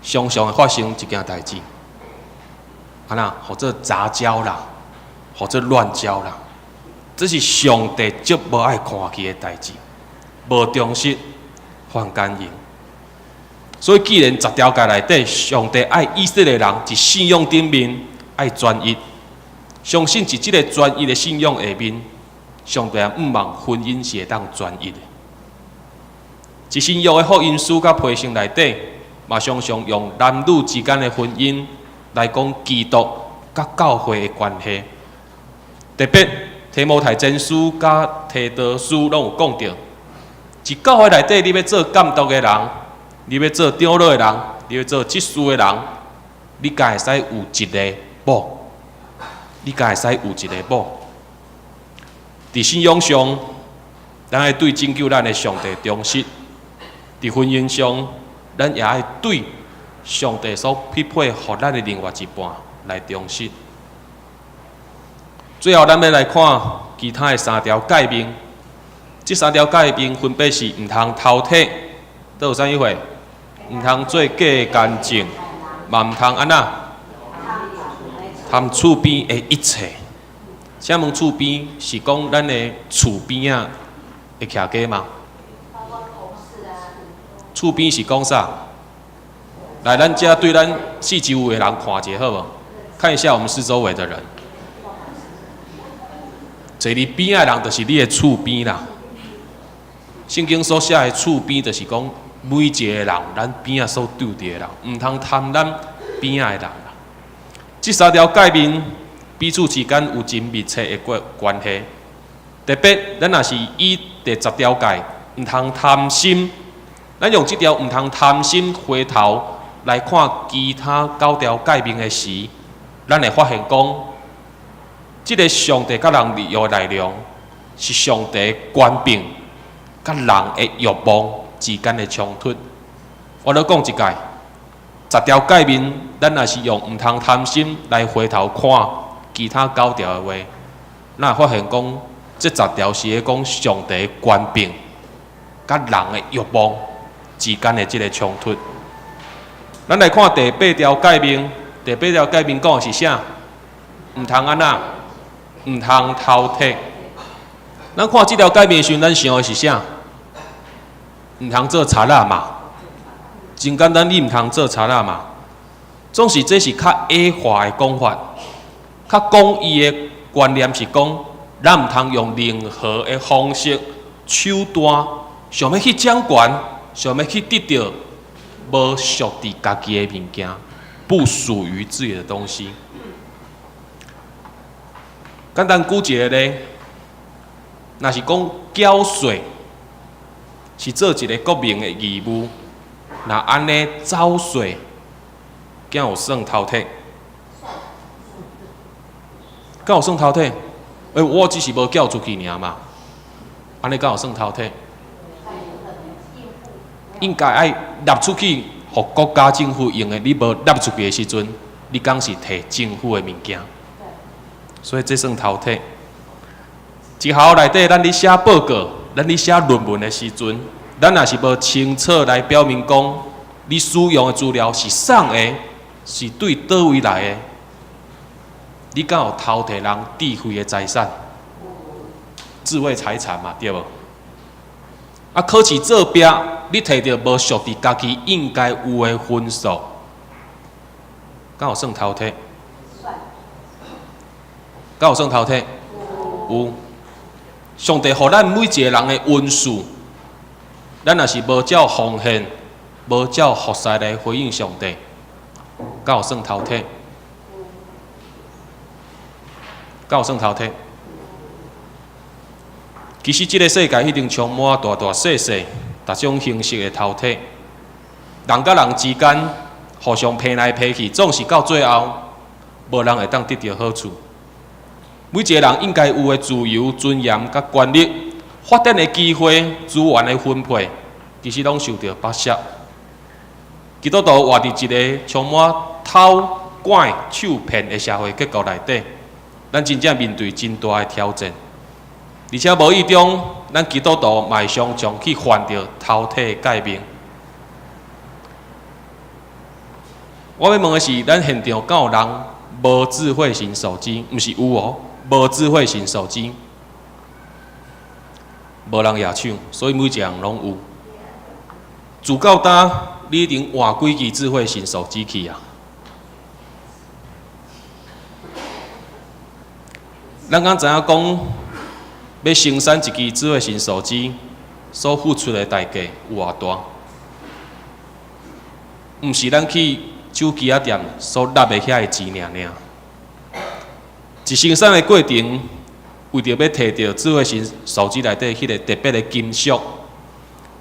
常常會發生一件代誌，按怎，號做雜交啦，號做亂交啦，這是上帝足無愛看見的代誌，無忠實，犯姦淫。所以，既然十條誡內底，上帝愛以色列人佇信仰頂面愛專一，相信佇這个專一的信仰下面，上帝也向望婚姻是會當專一的。佇新約的福音書佮批信內底，嘛常常用男女之間的婚姻來講基督佮教會的關係。特別提摩太前書佮提多書攏有講著，佇教會內底，你欲做監督的人，你欲做長老的人，你欲做執事的人，你敢會使有一个某？你敢會使有一个某？佇信仰上，咱愛對拯救咱的上帝忠實；佇婚姻上，咱也愛對上帝所匹配予咱的另外一半來忠實。最後，咱欲來看其他的三條誡命。這三條誡命分別是毋通偷提，佗有啥物貨？毋通做假見證，嘛毋通按怎？貪厝邊的一切。請問厝邊是講咱的厝邊仔的徛家嗎？厝邊是講啥？來，咱遮對咱四周圍的人看一下好無？看一下我們四周圍的人。坐佇邊仔的人就是你的厝邊啦。聖經所寫的厝邊，就是講每一個人，咱邊仔所拄著的人，毋通貪咱邊仔的人啦。這三條誡命彼此之間有真密切的關係。特別，咱若是以第十條誡，毋通貪心，咱用這條毋通貪心回頭來看其他九條誡命的時，咱會發現講，這个上帝佮人立約的內容，是上帝權柄佮人的欲望之間的衝突。我閣講一擺，十條誡命，咱若是用毋通貪心來回頭看其他九條的話，咱會發現講，這十條是咧講上帝權柄佮人的欲望之間的這个衝突。咱來看第八條誡命，第八條誡命講的是啥？毋通按怎？毋通偷提。咱看這條誡命的時陣，咱想的是啥？毋通做賊仔嘛。真簡單，你毋通做賊仔嘛。總是這是較矮化的講法，較廣義的觀念是講，咱毋通用任何的方式、手段，想欲去掌權，想欲去得著無屬佇家己的物件，不屬於自己的東西。簡單舉一個例，若是講繳稅是做一个國民的義務，若按呢走稅，敢有算偷提？敢有算偷提？欸，我只是無繳出去爾嘛，按呢敢有算偷提？應該愛納出去，予國家政府用的，你無納出去的時陣，你敢是提政府的物件？所以這算偷提。學校內底，咱咧寫報告，咱咧寫論文的時陣，咱若是無清楚來表明講，你使用的資料是啥的，是對佗位來的，你敢有偷提人智慧的財產？智慧財產嘛，對無？啊，考試作弊，你提著無屬佇家己應該有的分數，敢有算偷提？敢有算偷提？有。上帝予咱每一个人的恩賜，咱若是無照奉獻，無照服侍來回應上帝，敢有算偷提？敢有算偷提？其實這个世界一定充滿大大細細、逐種形式的偷提。人佮人之間互相騙來騙去，總是到最後，無人會當得著好處。每一个人應該有的自由、尊嚴佮權利、發展的機會、資源的分配，其實攏受著剝削。基督徒活佇一个充滿偷、拐、手騙的社會結構內底，咱真正面對真大的挑戰。而且無意中，咱基督徒嘛會常常去犯著偷提的誡命。我欲問的是，咱現場敢有人無智慧型手機？毋是有哦，無智慧型手機，無人舉手，所以每一个人攏有。自到今，你已經換幾支智慧型手機去啊？咱敢知影講，欲生產一支智慧型手機所付出的代價有偌大？毋是咱去手機仔店所納的遐个錢爾爾。一生產的過程，為著欲提著智慧型手機內底彼个特別的金屬，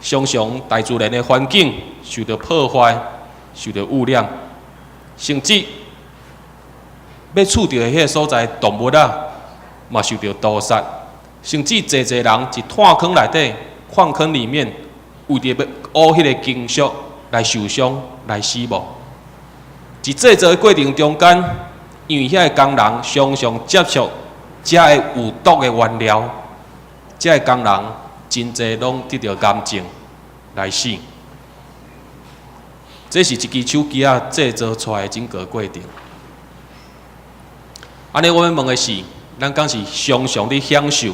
常常大自然的環境受著破壞、受著污染，甚至欲觸著的彼个所在動物仔，嘛受著屠殺，甚至濟濟人佇炭坑內底、礦坑裡面，為著欲挖彼个金屬來受傷、來死亡。佇製造的過程中間，因為遐个工人常常接觸遮个有毒的原料，遮个工人真濟攏得著癌症來死。這是一支手機仔製造出來的整個過程。按呢，我欲問的是，咱敢是常常咧享受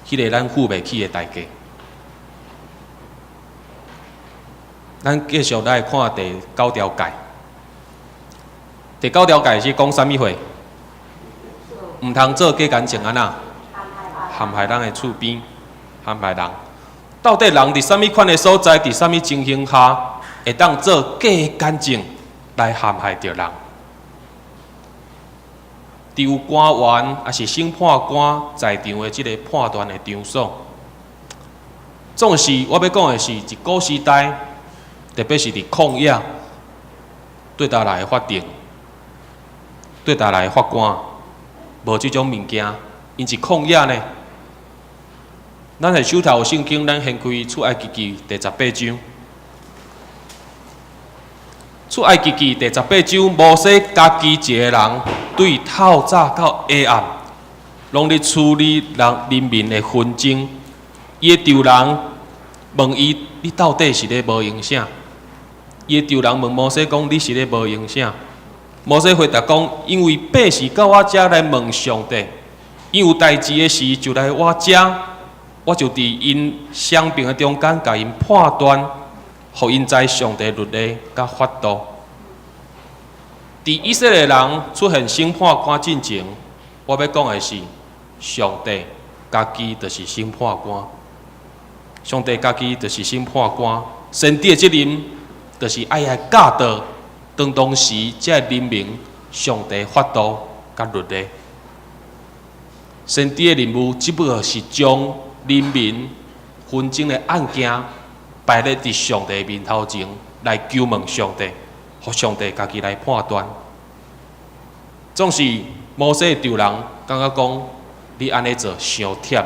彼个咱付袂起的代價？咱繼續來看第九條誡。第九條誡是講啥物話？毋通做假見證按怎？陷害人的厝邊，陷害人。到底人佇啥物款的所在，佇啥物情形下，會當做假見證來陷害著人？佇有官員抑是審判官在場的這个判斷的場所，總是我欲講的是，佇古時代，特別是佇曠野，對佗來的法庭，對佗來的法官，無這種物件，𪜶是曠野呢。咱的手頭有聖經，咱掀開出埃及記第十八章。出埃及記第十八章，摩西家己一个人，對透早到下暗，攏咧處理人人民的紛爭。伊的丈人問伊：你到底是咧無閒啥？伊的丈人問摩西講：你是咧無閒啥？摩西回答講：因為百姓到我遮來問上帝，𪜶有代誌的時就來我遮，我就佇𪜶雙爿的中間共𪜶判斷，予𪜶知上帝律例佮法度。佇以色列人出現審判官進前，我欲講的是，上帝家己就是審判官。上帝家己就是審判官，先知的責任就是愛來教導當當時這个人民上帝法度佮律例。先知的任務只不過是將人民紛爭的案件擺咧佇上帝面頭前來求問上帝，予上帝家己來判斷。總是摩西的丈人感覺講，你按呢做傷忝，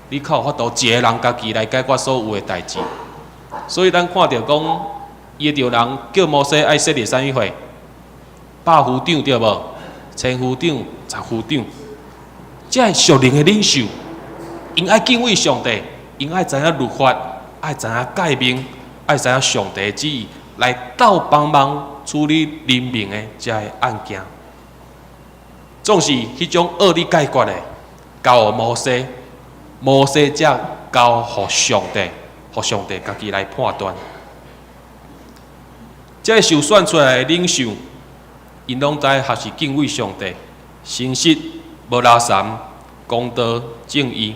你較有法度一個人家己來解決所有的代誌。所以咱看著講，伊的丈人叫摩西愛設立啥物會？百夫長對無？千夫長、十夫長，這个屬靈的領袖，𪜶愛敬畏上帝，𪜶愛知影律法，愛知影誡命，愛知影上帝旨意，來鬥幫忙處理人民的這个案件。總是彼種惡咧解決的，交予摩西，摩西才交予上帝，予上帝家己來判斷。這个受選出來的領袖，𪜶攏知學習敬畏上帝，誠實、無拉三、公道、正義，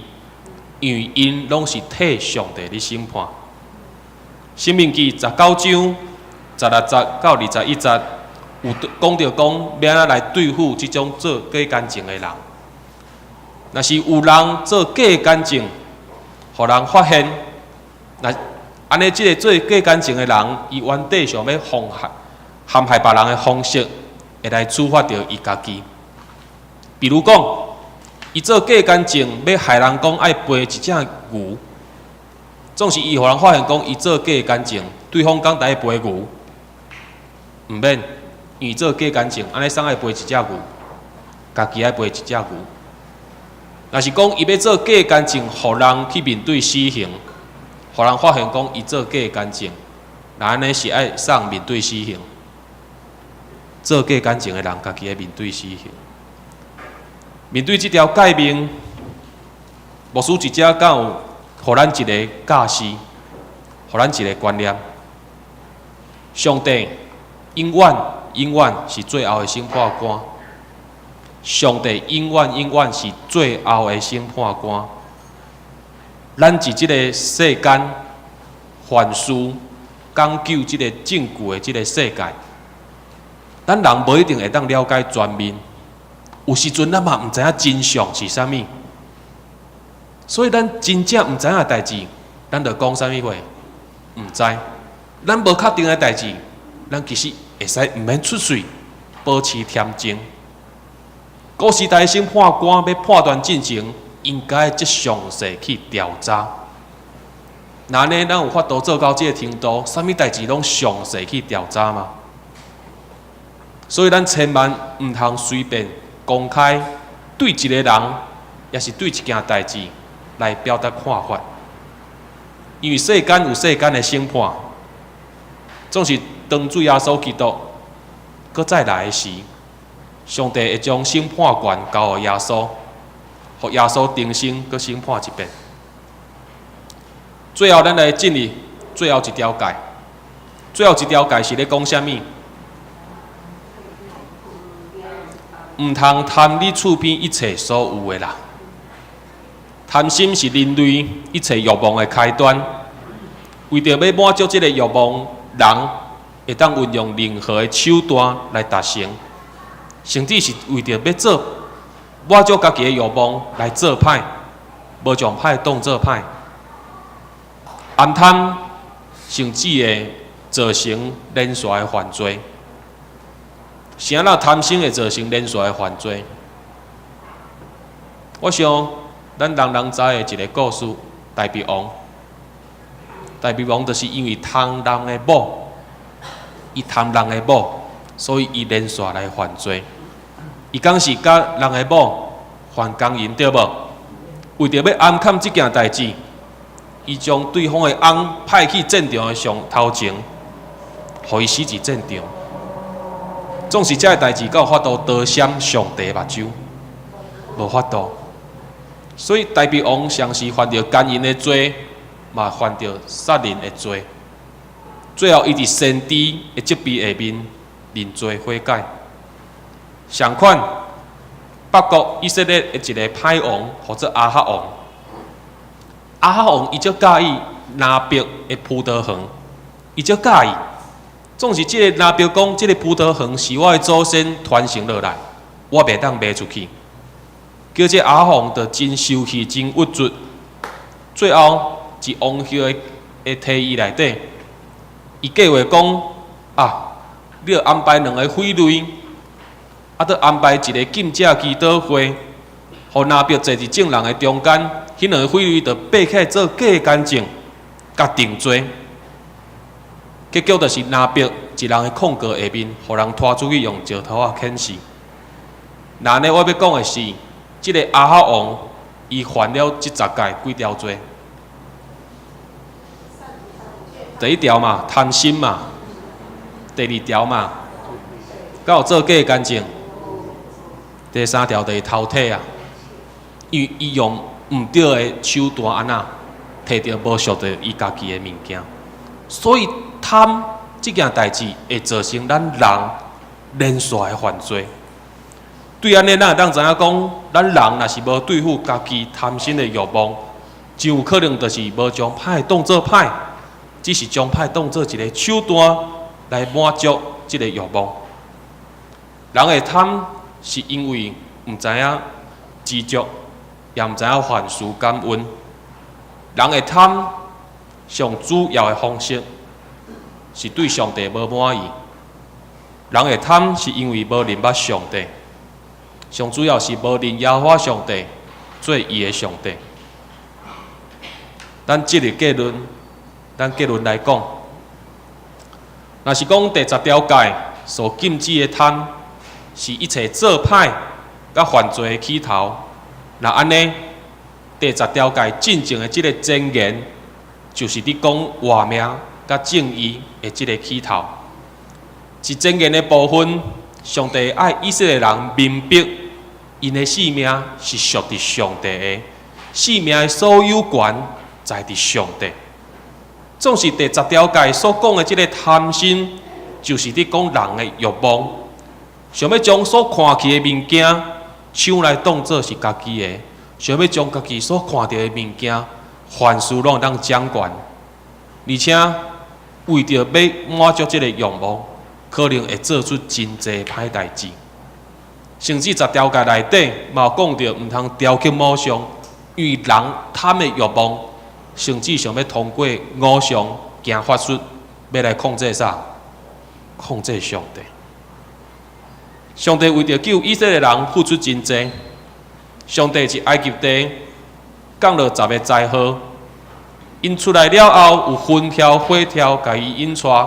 因為𪜶攏是替上帝咧審判。申命記十九章十六節到二十一節，有講著講欲按怎來對付這種做假見證的人。若是有人做假見證，予人發現，若按呢，這个做假見證的人，伊原底想欲妨害、陷害別人的方式，會來處罰著伊家己。比如講，伊做假見證，欲害人講愛賠一隻牛，總是伊予人發現講伊做假見證，對方講愛賠牛，毋免，伊做假見證，按呢啥愛賠一隻牛，家己愛賠一隻牛。若是講伊欲做假見證，予人去面對死刑，予人發現講伊做假見證，那按呢是愛送面對死刑。做假見證的人，家己愛面對死刑。面對這條誡命，牧師佇遮敢有予咱一个教示，予咱一个觀念：上帝永遠永遠是最後的審判官。上帝永遠永遠是最後的審判官。咱佇這个世間，凡事講究這个證據的這个世界，咱人無一定會當了解全面，有時陣咱嘛毋知影真相是啥物，所以咱真正毋知影的代誌，咱就講啥物話？毋知。咱無確定的代誌，咱其實會使毋免出喙，保持恬靜。古時代審判官欲判斷進前，應該則詳細去調查。若按呢，咱有法度做到這个程度，啥物代誌攏詳細去調查嗎？所以咱千萬毋通隨便公開對一個人，抑是對一件代誌來表達看法。因為世間有世間的審判，總是當主耶穌基督閣再來的時，上帝會將審判權交予耶穌，予耶穌重新閣審判一遍。最後，咱來進入最後一條誡。最後一條誡是咧講啥物？毋通貪你厝邊一切所有的啦。貪心是人類一切欲望的開端。為著欲滿足這个欲望，人會當運用任何的手段來達成，甚至是為著欲做滿足家己的欲望來做歹，無將歹當做歹。暗貪甚至會造成連續的犯罪。啥人貪心會造成連續的犯罪？我想，咱人人知的一个故事，大衛王。大衛王就是因為貪人的某，伊貪人的某，所以伊連續來犯罪。伊敢是佮人的某犯姦淫，對無？為著欲掩藏這件代誌，伊將對方的翁派去戰場的上頭前，予伊死佇戰場。總是這个代誌，敢有法度躲閃上帝目睭？無法度。所以大衛王上是犯著姦淫的罪，嘛犯著殺人的罪。最後，伊佇先知的責備下面認罪悔改。相款，北國以色列的一个歹王，號做亞哈王。亞哈王伊足佮意拿伯的葡萄園，伊足佮意。總是這个拿伯講，這个葡萄園是我的祖先傳承落來，我袂當賣出去。叫這亞哈王就真生氣、真鬱卒。最後，佇王后的提議內底，伊計劃講啊，你著安排兩个匪類，啊，閣安排一个禁食祈禱會，予拿伯坐佇眾人的中間，彼兩个匪類就爬起來做假見證，共定罪。結果就是拿伯一人的控告下面，予人拖出去用石頭仔牽死。若按呢，我欲講的是，這个亞哈王伊犯了這十誡幾條罪？第一條嘛，貪心嘛；第二條嘛，敢有做假見證？第三條就是偷摕啊，因為伊用毋對的手段按怎摕著無屬著伊家己的物件，所以貪這件代誌會造成咱人連續的犯罪。對按呢，咱會當知影講，咱人若是無對付家己貪心的欲望，真有可能就是無將歹當做歹，只是將歹當做一个手段來滿足這个欲望。人會貪是因為毋知影知足，也毋知影凡事感恩。人會貪上主要的方式是對上帝無滿意。人會貪是因為無認捌上帝，上主要是無認耶和華上帝做伊的上帝。咱這个結論，咱結論來講，若是講第十條誡所禁止的貪，是一切做歹佮犯罪的起頭。若按呢，第十條誡真正的這个箴言，就是佇講活命佮正義的這个起頭。佇箴言的部分，上帝愛以色列人明白，𪜶的性命是屬佇上帝的，性命的所有權在佇上帝。總是第十條誡所講的這个貪心，就是佇講人的欲望，想欲將所看去的物件搶來當做是家己的，想欲將家己所看著的物件，凡事攏會當掌權，而且為著欲滿足這个欲望，可能會做出真濟歹代誌。甚至十條誡內底嘛有講著，毋通雕刻偶像，因為人貪的欲望，甚至想欲通過偶像行法術，欲來控制啥？控制上帝。上帝為著救以色列人付出真濟，上帝佇埃及地降落十个災禍，𪜶出來了後有雲柱火柱共伊引帶，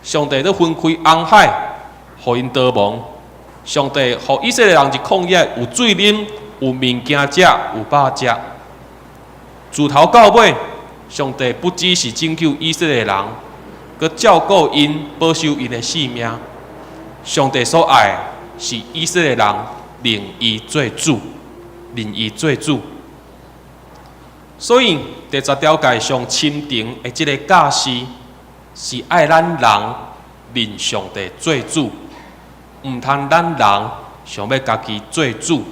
上帝閣分開紅海，予𪜶逃亡。上帝予以色列人佇曠野有水啉，有物件食，有飽食。自頭到尾，上帝不只是拯救以色列人，閣照顧𪜶，保守𪜶的性命。上帝所愛的是以色列人認伊做主，認伊做主。所以第十條誡上深層的這个教示，是愛咱人認上帝做主。毋通咱人想欲家己做主，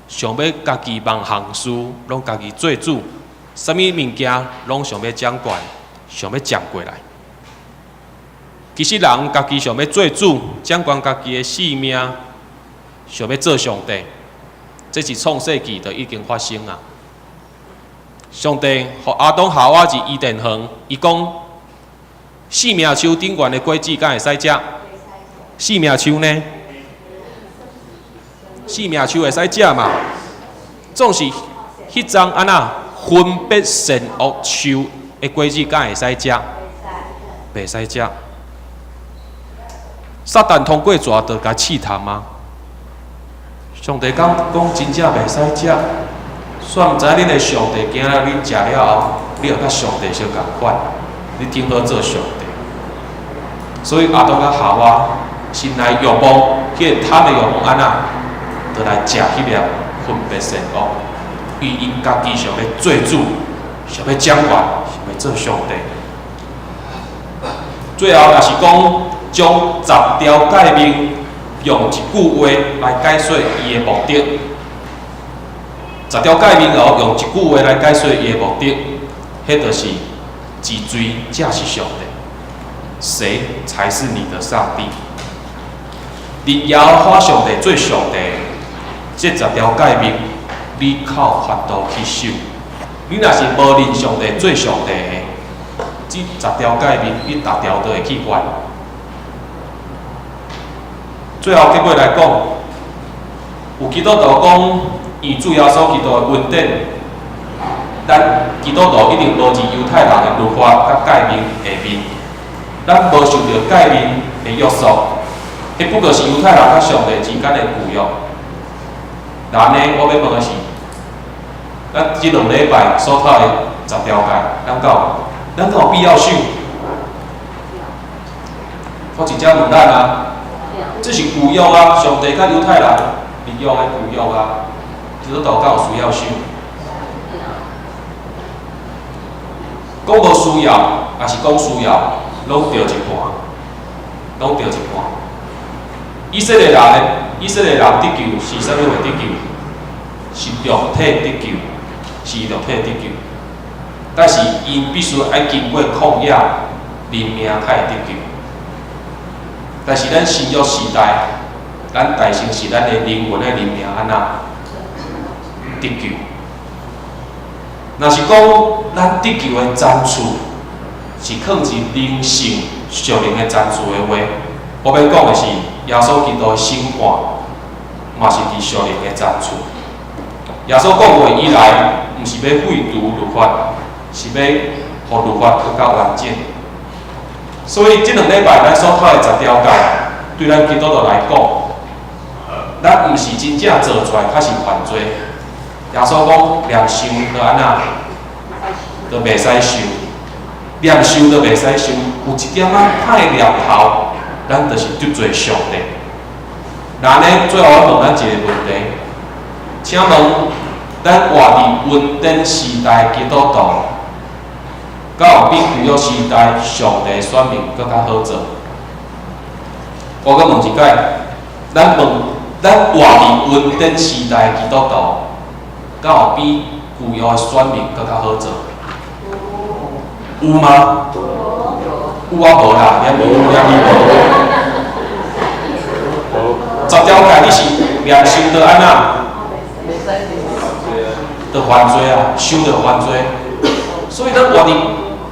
想欲家己萬項事攏家己做主，啥物物件攏想欲掌權，想欲掌過來。其實人家己想欲做主，掌管家己的性命，想欲做上帝，這是創世紀就已經發生啊。上帝予亞當夏娃佇伊甸園，伊講生命樹頂懸的果子敢會使食？生命樹呢？生命樹會使食嘛？總是彼欉按怎分別善惡樹的果子敢會使食？袂使食。撒旦通過蛇就共試探啊？上帝講講真正袂使食，煞毋知恁的上帝驚了恁食了後，你會佮上帝相仝款，你挺好做上帝。所以亞當佮夏娃心內欲望，彼个貪的欲望按怎，就來食彼粒分別善惡，因為𪜶家己想欲做主，想欲掌權，想欲做上帝。最後若是講將十條誡命用一句話來解說伊的目的，十條誡命哦，用一句話來解說伊的目的，彼就是是誰才是上帝？誰才是你的上帝？認耶和華上帝做上帝，這十條誡命，你較有法度去守。你若是無認上帝做上帝的，這十條誡命你逐條都會去犯。最後結尾來講，有基督徒講，以主耶穌基督的恩典，咱基督徒一定無佇猶太人的律法佮誡命下面，咱無受著誡命的約束，彼不過是猶太人佮上帝之間的舊約。然呢，我欲問的是，咱這兩禮拜所讀的十條誡，咱敢有必要守？我直接問咱啊，這是舊約啊，上帝佮猶太人立約的舊約啊，基督徒敢有需要守？講無需要，抑是講需要，攏著一半，攏著一半。以色列人得救是啥物話得救？是肉體得救，是肉體得救。但是𪜶必須愛經過曠野認命才會得救。但是咱新約時代，咱大先是咱的靈魂的認命按怎得救？若是講咱得救的層次是囥佇靈性、屬靈的層次的話，我欲講的是耶穌基督的審判，嘛是佇屬靈的層次。耶穌講話伊來，毋是欲廢除律法，是欲予律法閣較完整。所以這兩禮拜咱所讀的十條誡，對咱基督徒來講，咱毋是真正做出來，較是犯罪。耶穌講，念想就按怎，就袂使想，念想就袂使想，有一點仔歹念頭，咱就是得罪上帝。那呢，最後我問咱一个問題，請問咱活佇恩典時代基督徒，敢有比舊約時代上帝選民閣較好做？我閣問一擺，咱問咱活佇恩典時代基督徒，敢有比舊約的選民閣較好做？有嗎？有啊無啦，連無連無。條誡你是念想著按怎？就犯罪啊，想著犯罪。所以咱活佇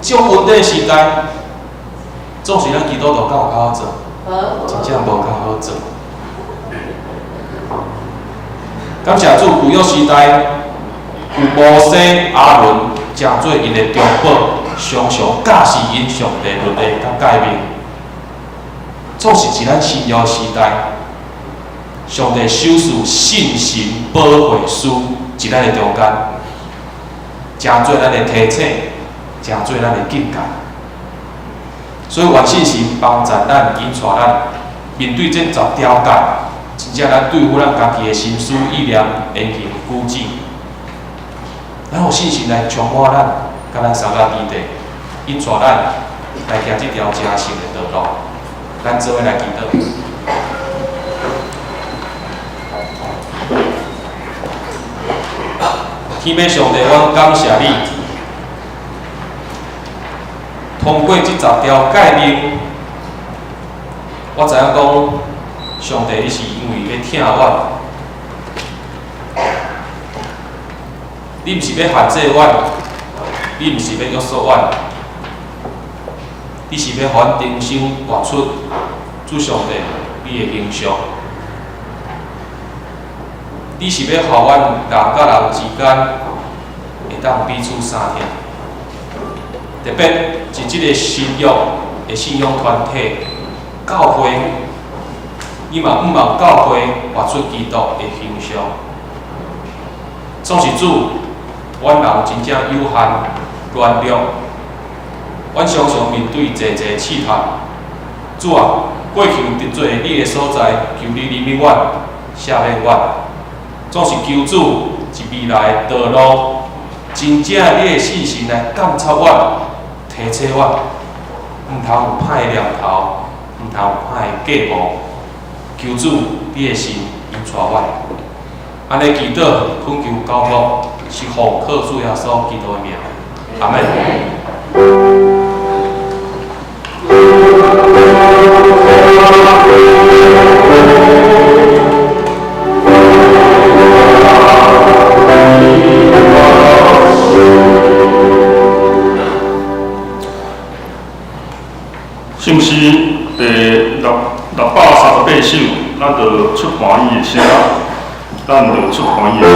這種恩典時代，總是咱基督徒敢有較好做？真正無較好做。感謝主，舊約時代有摩西、亞倫，成做𪜶的中保，常常教示𪜶上帝律例佮誡命。總是佇咱新約時代，上帝賞賜信心保惠師佇咱的中間，成做咱的提醒，成做咱的警戒。所以願聖神幫助咱，引帶咱面對這十條誡，真正咱對付咱家己的心思意念、言行舉止，咱予聖神來充滿咱，佮咱三甲基地，引帶咱來行這條成聖的道路。咱做伙來祈禱。天父上帝，阮感謝你，通過這十條誡命，我知影講，上帝你是因為欲疼阮，你毋是欲限制阮，你毋是欲約束阮，你是欲予阮重新活出主上帝你的形象。你是欲予阮人佮人之間會當彼此相疼，特別是這个新約的信仰團體教會，你嘛向望教會活出基督的形象。總是主，阮人真正有限、軟弱，阮常常面對濟濟試探。主啊，過去有得罪你的所在，求你憐憫阮，赦免阮。總是求主佇未來的道路，真正你的聖神來監察阮、提醒阮，毋通有歹的念頭，毋通有歹的計謀。求主你的神引帶阮，按呢祈禱，懇求交託，是奉靠主耶穌基督的名，阿們。聖詩第638首，咱就出歡喜的聲，咱就出歡喜的聲。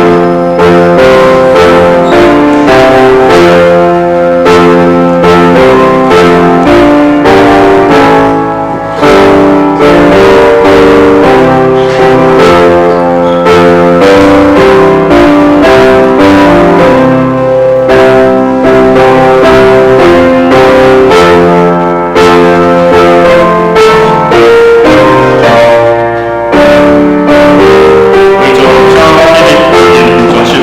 繼續，請咱一起練全首。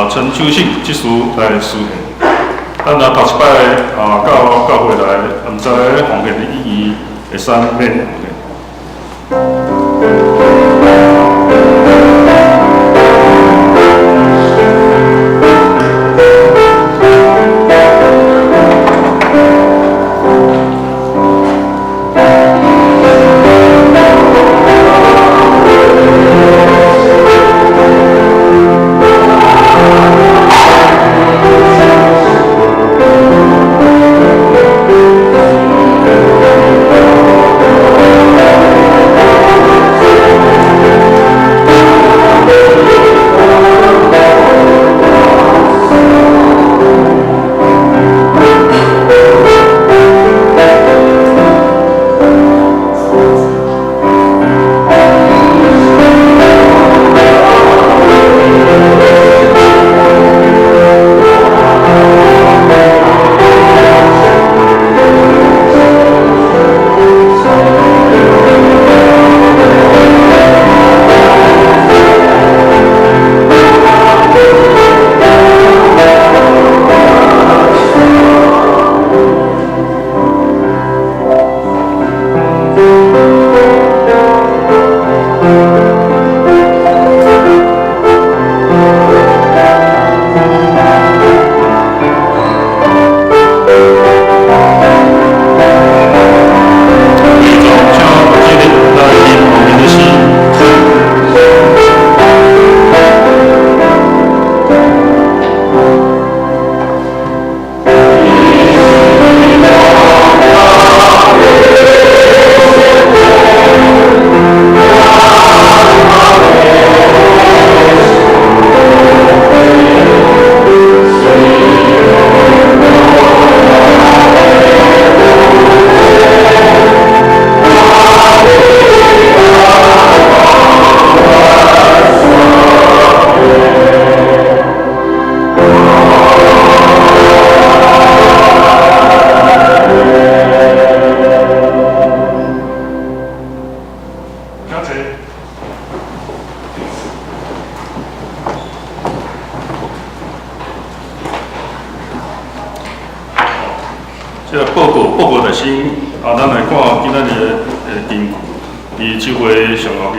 陳秋信執事來司獻。咱若頭一擺啊到教會來，毋知奉獻的意義，會使免奉獻。這個報告報告來先，啊，咱來看今仔日的經句，佇周會上後面，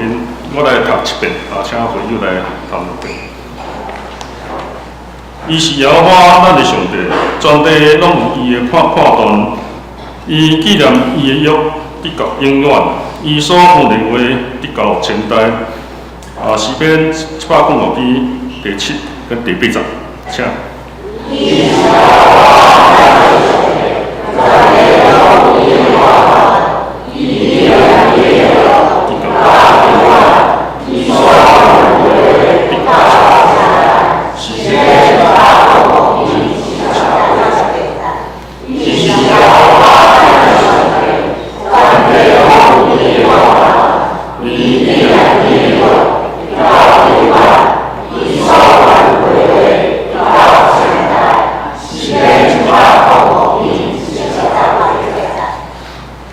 我來讀一遍，啊，請會友來讀兩遍。伊是耶和華咱的上帝，全地攏有伊的判判斷。伊紀念伊的約，直到永遠。伊所吩咐的話，直到千代。啊，詩篇105篇第七跟第八節，請。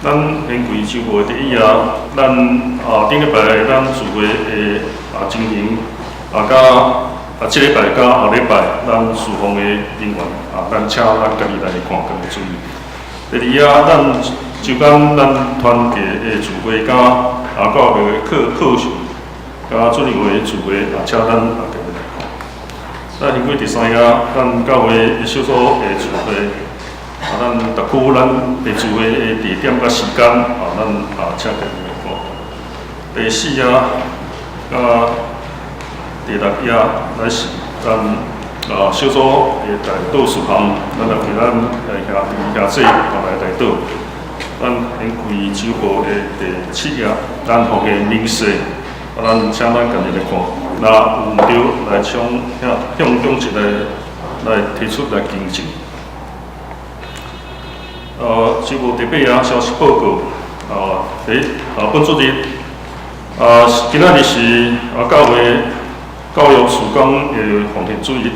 咱現跪周會第一啊，咱啊頂禮拜咱聚會的啊情形啊，佮啊這禮拜佮後禮拜咱事奉的人員啊，咱請咱家己來看，家己注意。第二啊，咱就講咱團契的聚會佮啊教會的課課程，佮主日會聚會啊，請咱啊家己來看。咱現過第三啊，咱教會的小組的聚會。啊，咱逐區咱的聚會的地點佮時間，啊，咱啊請家己來看。第四啊，佮第六頁，咱是咱啊小組的代禱事項，咱來為咱兄弟兄姊啊來代禱。咱現開周報的第七頁，咱奉獻明細，啊，咱請咱家己來看。若有毋對，來向向長執來來提出來更正。周報第八頁消息報告，啊，第一，啊，本主日，啊，今仔日是啊教會教育事工的奉獻主日，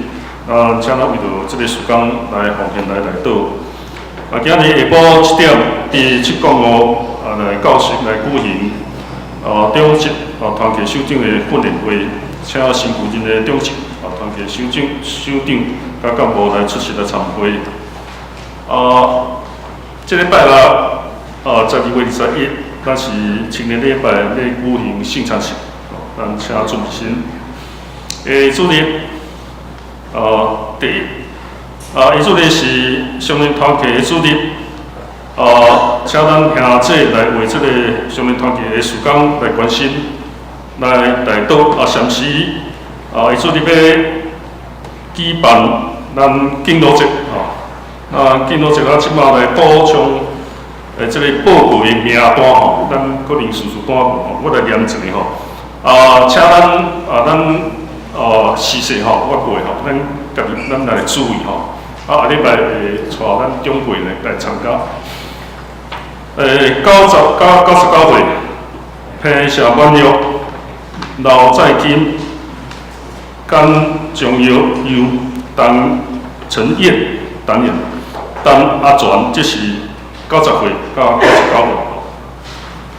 啊，請咱為著這個事工來奉獻來代禱。啊，今日下晡7點，佇705啊來教室來舉行啊長執啊團契首長的訓練會，請新赴任的長執啊團团契首長佮幹部來出席來參會。啊，這禮拜六啊，12月21，咱是青年禮拜欲舉行聖餐式，咱請準備先。主日，第一，啊，主日是少年團契的主日，啊，請咱兄姊來為這個少年團契的事工來關心，來代禱啊，甚至啊，主日欲舉辦咱敬老節，吼，啊，敬老節咱這馬來補充這个報告的名單吼，咱可能事事單無吼，我來念一下吼。啊，請咱啊，咱時勢吼，我過吼，咱家己咱來注意吼。啊，下禮拜會帶咱長輩來參加。99歲，彭謝滿玉、劉在金、甘張耀佑、陳陳燕、陳燕、陳阿全，這是90歲到99歲。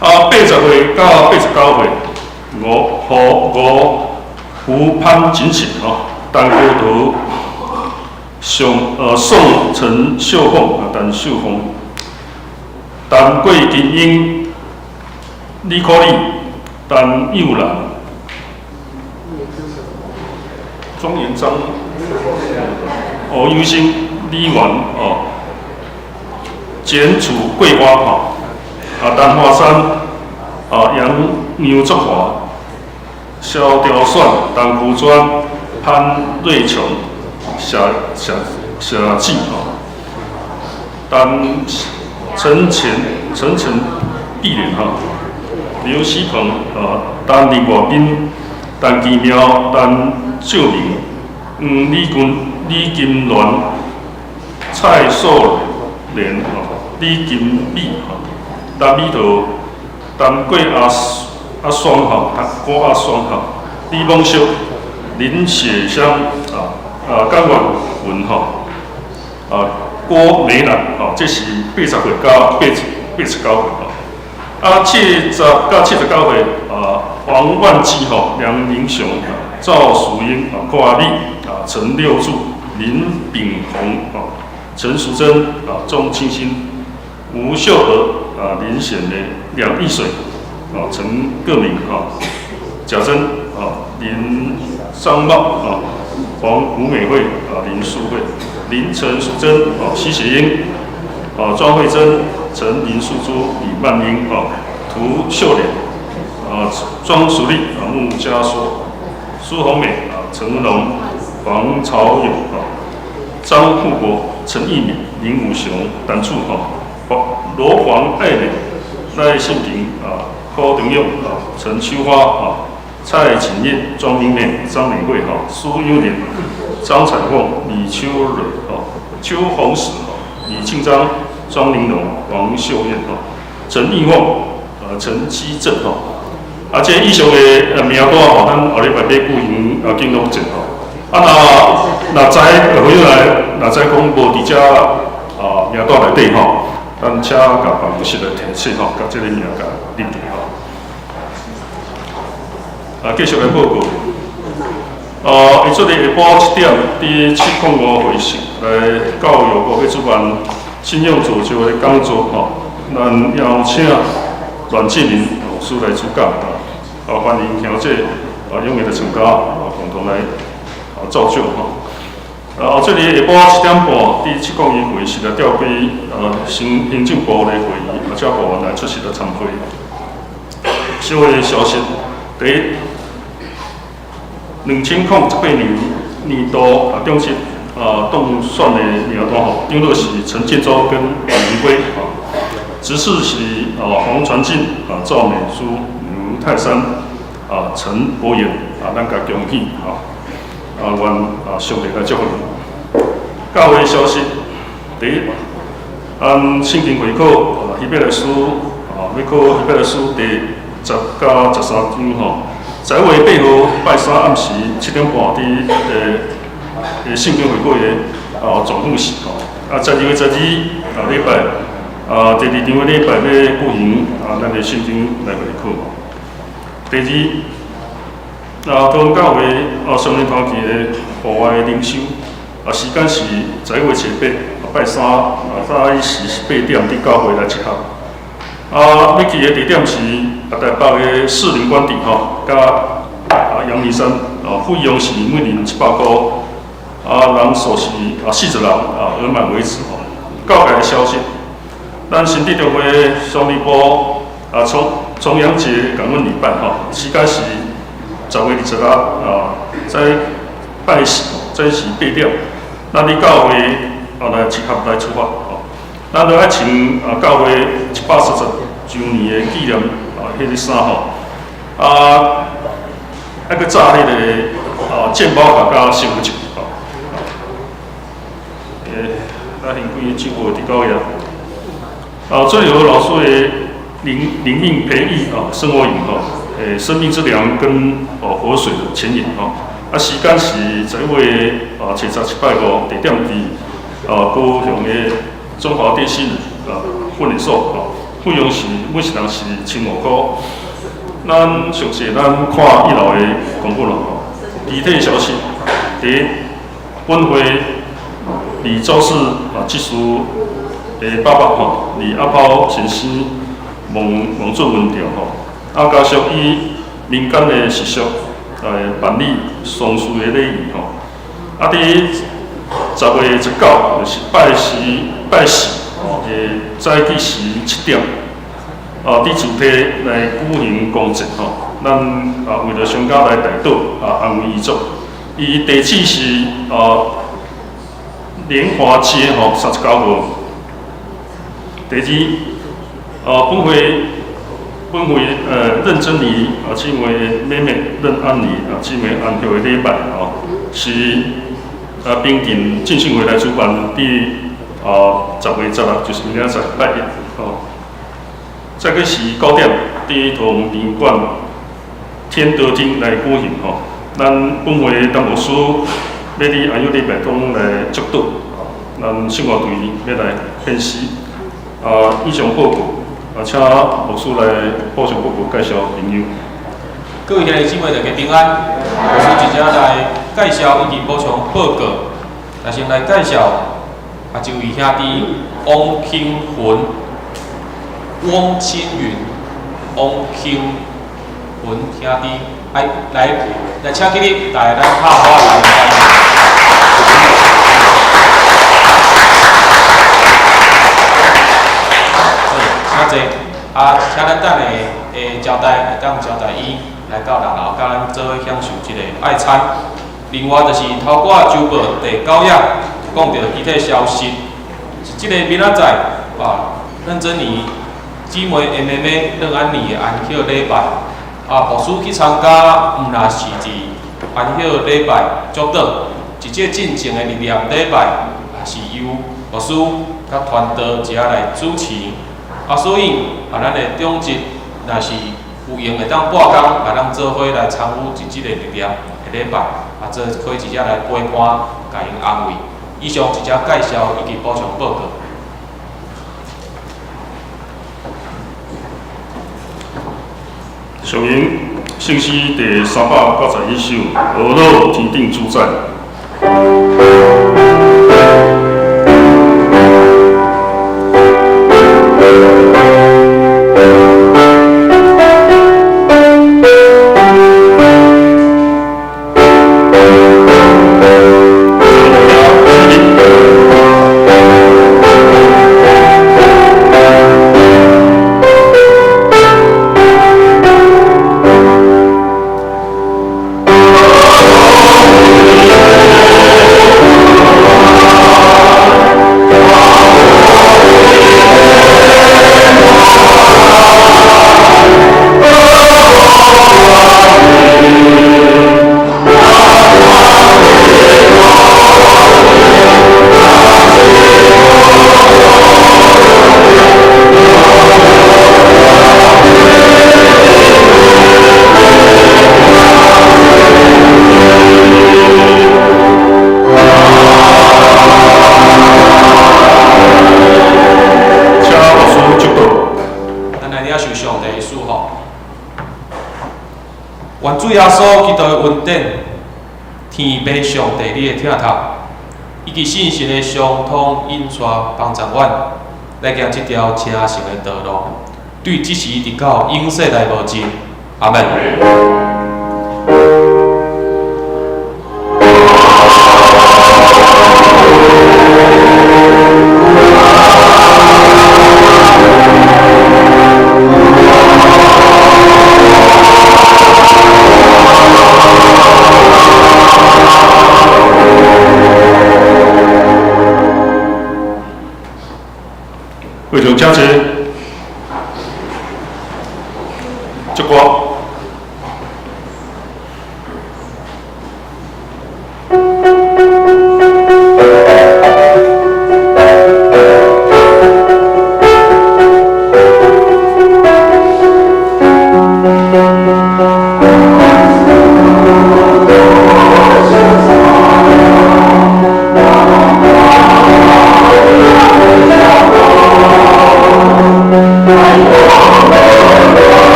啊，80歲到89歲，吳何吳胡潘錦琴吼，陳國德、宋陳秀鳳啊，陳秀鳳、陳桂金英、李可麗、陳幼蘭、莊延章、歐有生、李元哦，簡楚桂花吼，啊，陳華山、啊，楊楊作華、蕭雕選、陳福專、潘瑞瓊、謝謝謝志吼，陳陳前陳陳碧蓮吼，劉希鵬啊，陳林外斌、陳奇妙、陳照明、黃李君、李金鑾、蔡素蓮吼，李金美吼，陳美桃、陳桂阿阿雙吼，郭阿雙吼，李夢秀、林雪香啊啊，甘婉文吼，啊郭美蘭吼，這是80歲到89歲吼。啊，70到79歲啊，黃萬基吼，梁寧雄、趙淑英啊，郭阿麗啊，陳六柱、林炳宏啊，陳淑貞啊，鍾清新、吳秀娥啊，林顯梅、梁義水啊，陳個明啊，賈珍啊，林章茂啊，黃胡美惠啊，林淑慧、林陳淑貞啊，徐雪英啊，莊慧珍、陳林淑珠、李曼英啊，涂秀蓮啊，莊淑麗啊，穆家說、蘇紅美啊，陳文龍、黃朝勇啊，張富國、陳義敏、林武雄、陳柱哈，羅黃愛美、賴信平啊，柯德勇啊，陳秋花啊，蔡錦業、莊明美、張美惠哈，蘇優蓮、張彩鳳、李秋蕊哈，邱紅石哈，李慶章、莊玲瓏、黃秀燕哈，陳義旺、陳基正哈，啊，這以上的名單吼，咱後禮拜欲舉行啊敬老節吼。啊，若若知回來，若知講無佇遮啊名單內底吼，咱請共辦公室來提醒吼，共這个名共入去吼。啊，繼續來報告。啊，伊這裡下晡7點，佇705會室來教育部欲主辦信用造就的講座吼，咱邀請阮志明老師來主講啊，啊，歡迎兄姊啊踴躍來參加啊，共同來啊造就吼。啊，這裡下晡7點半，佇701會室來調開行政部的會議，啊，請部員來出席來參會。小的消息，第一，2018年年度啊，長執啊當選的名單吼，長老是陳建州跟王明輝啊，執事是啊黃傳進啊趙美珠劉泰山啊陳博賢啊，咱共恭喜啊，啊願啊上帝來祝福。教會消息，第一，按聖經會考啊希伯來書啊，欲考希伯來書第10到13章吼。12月8號拜三暗時7點半，佇聖經會考的啊總復習吼。啊，12月12啊禮拜啊，第二場的禮拜欲舉行啊，咱的聖經來會考。第二，啊，桃園教會啊，少年團契的戶外靈修，時間是11月初八，拜三，早起時是8點佇教會來集合。欲去的地點是台北的士林官邸吼，佮陽明山，費用是每人700箍，人數是40人，額滿為止吼。教界的消息，咱新竹中會雙立部重陽節感恩禮拜吼，時間是10月26在拜四，早時8點，咱佇教會來集合來出發吼。咱都愛穿教會140週年的紀念彼個衫吼，愛閣紮彼個健保卡佮身份證吼。咱現幾酒會佇到遐。最後老師的靈命培育生活營吼，生命之糧跟活水的泉源吼。時間是11月初十拜五，地點佇高雄的中華電信訓練所吼，費用是每一人是1500箍。咱詳細咱看一樓的公布咯吼。具體消息，第一，本會李肇士執事的爸爸吼，李阿拋先生王做文調吼，家屬以民間的習俗來辦理喪事的禮儀吼。佇10月19，就是拜四拜四吼的早起時7點，佇主體來舉行公祭吼。咱為著傷家來代禱安慰遺族。伊地址是蓮華街吼39號。第二，本會任珍妮姊妹妹妹任安妮姊妹安息的禮拜吼，是平鎮浸信會來主辦，佇10月16，就是明仔載拜一吼。再閣是9點，佇桃園賓館天德廳來舉行吼。咱本會董牧師欲佇安息禮拜中來祝禱，咱聖樂隊欲來獻詩。以上報告，請牧師來補充報告，介紹朋友。各位兄弟姊妹，大家平安。牧師直接來介紹以及補充報告。來先來介紹一位兄弟王興雲、翁青雲、王興雲兄弟，來來，請起立，來咱拍花來。請坐，請咱等下的招待，會當招待伊來到六樓，佮咱做伙享受這个愛餐。另外就是頭掛周報第九頁講著具體消息，是這個明仔載任珍妮姊妹的妹妹任安妮的安息禮拜，牧師去參加，毋若是佇安息禮拜祝禱，一這進前的日念禮拜，也是由牧師佮團隊一下來主持。所以咱的長執若是有閒會當撥工，來咱做伙來參與佇這個日念的禮拜，做可以直接來陪伴，共𪜶安慰。以上一隻介紹以及補充報告。上引聖詩第391首，何樂天頂主宰。愿主耶穌基督的恩典、天天父上帝你的疼痛，以及聖神的相通引帶幫助阮，來行這條成聖的道路，對這時直到永世來無盡。阿門。會長請坐。祝歌。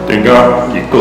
定甲結果。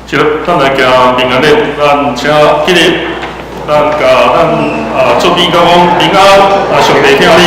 接咱來行平安禮，咱請起立，咱共咱桌邊講講平安，上帝疼你。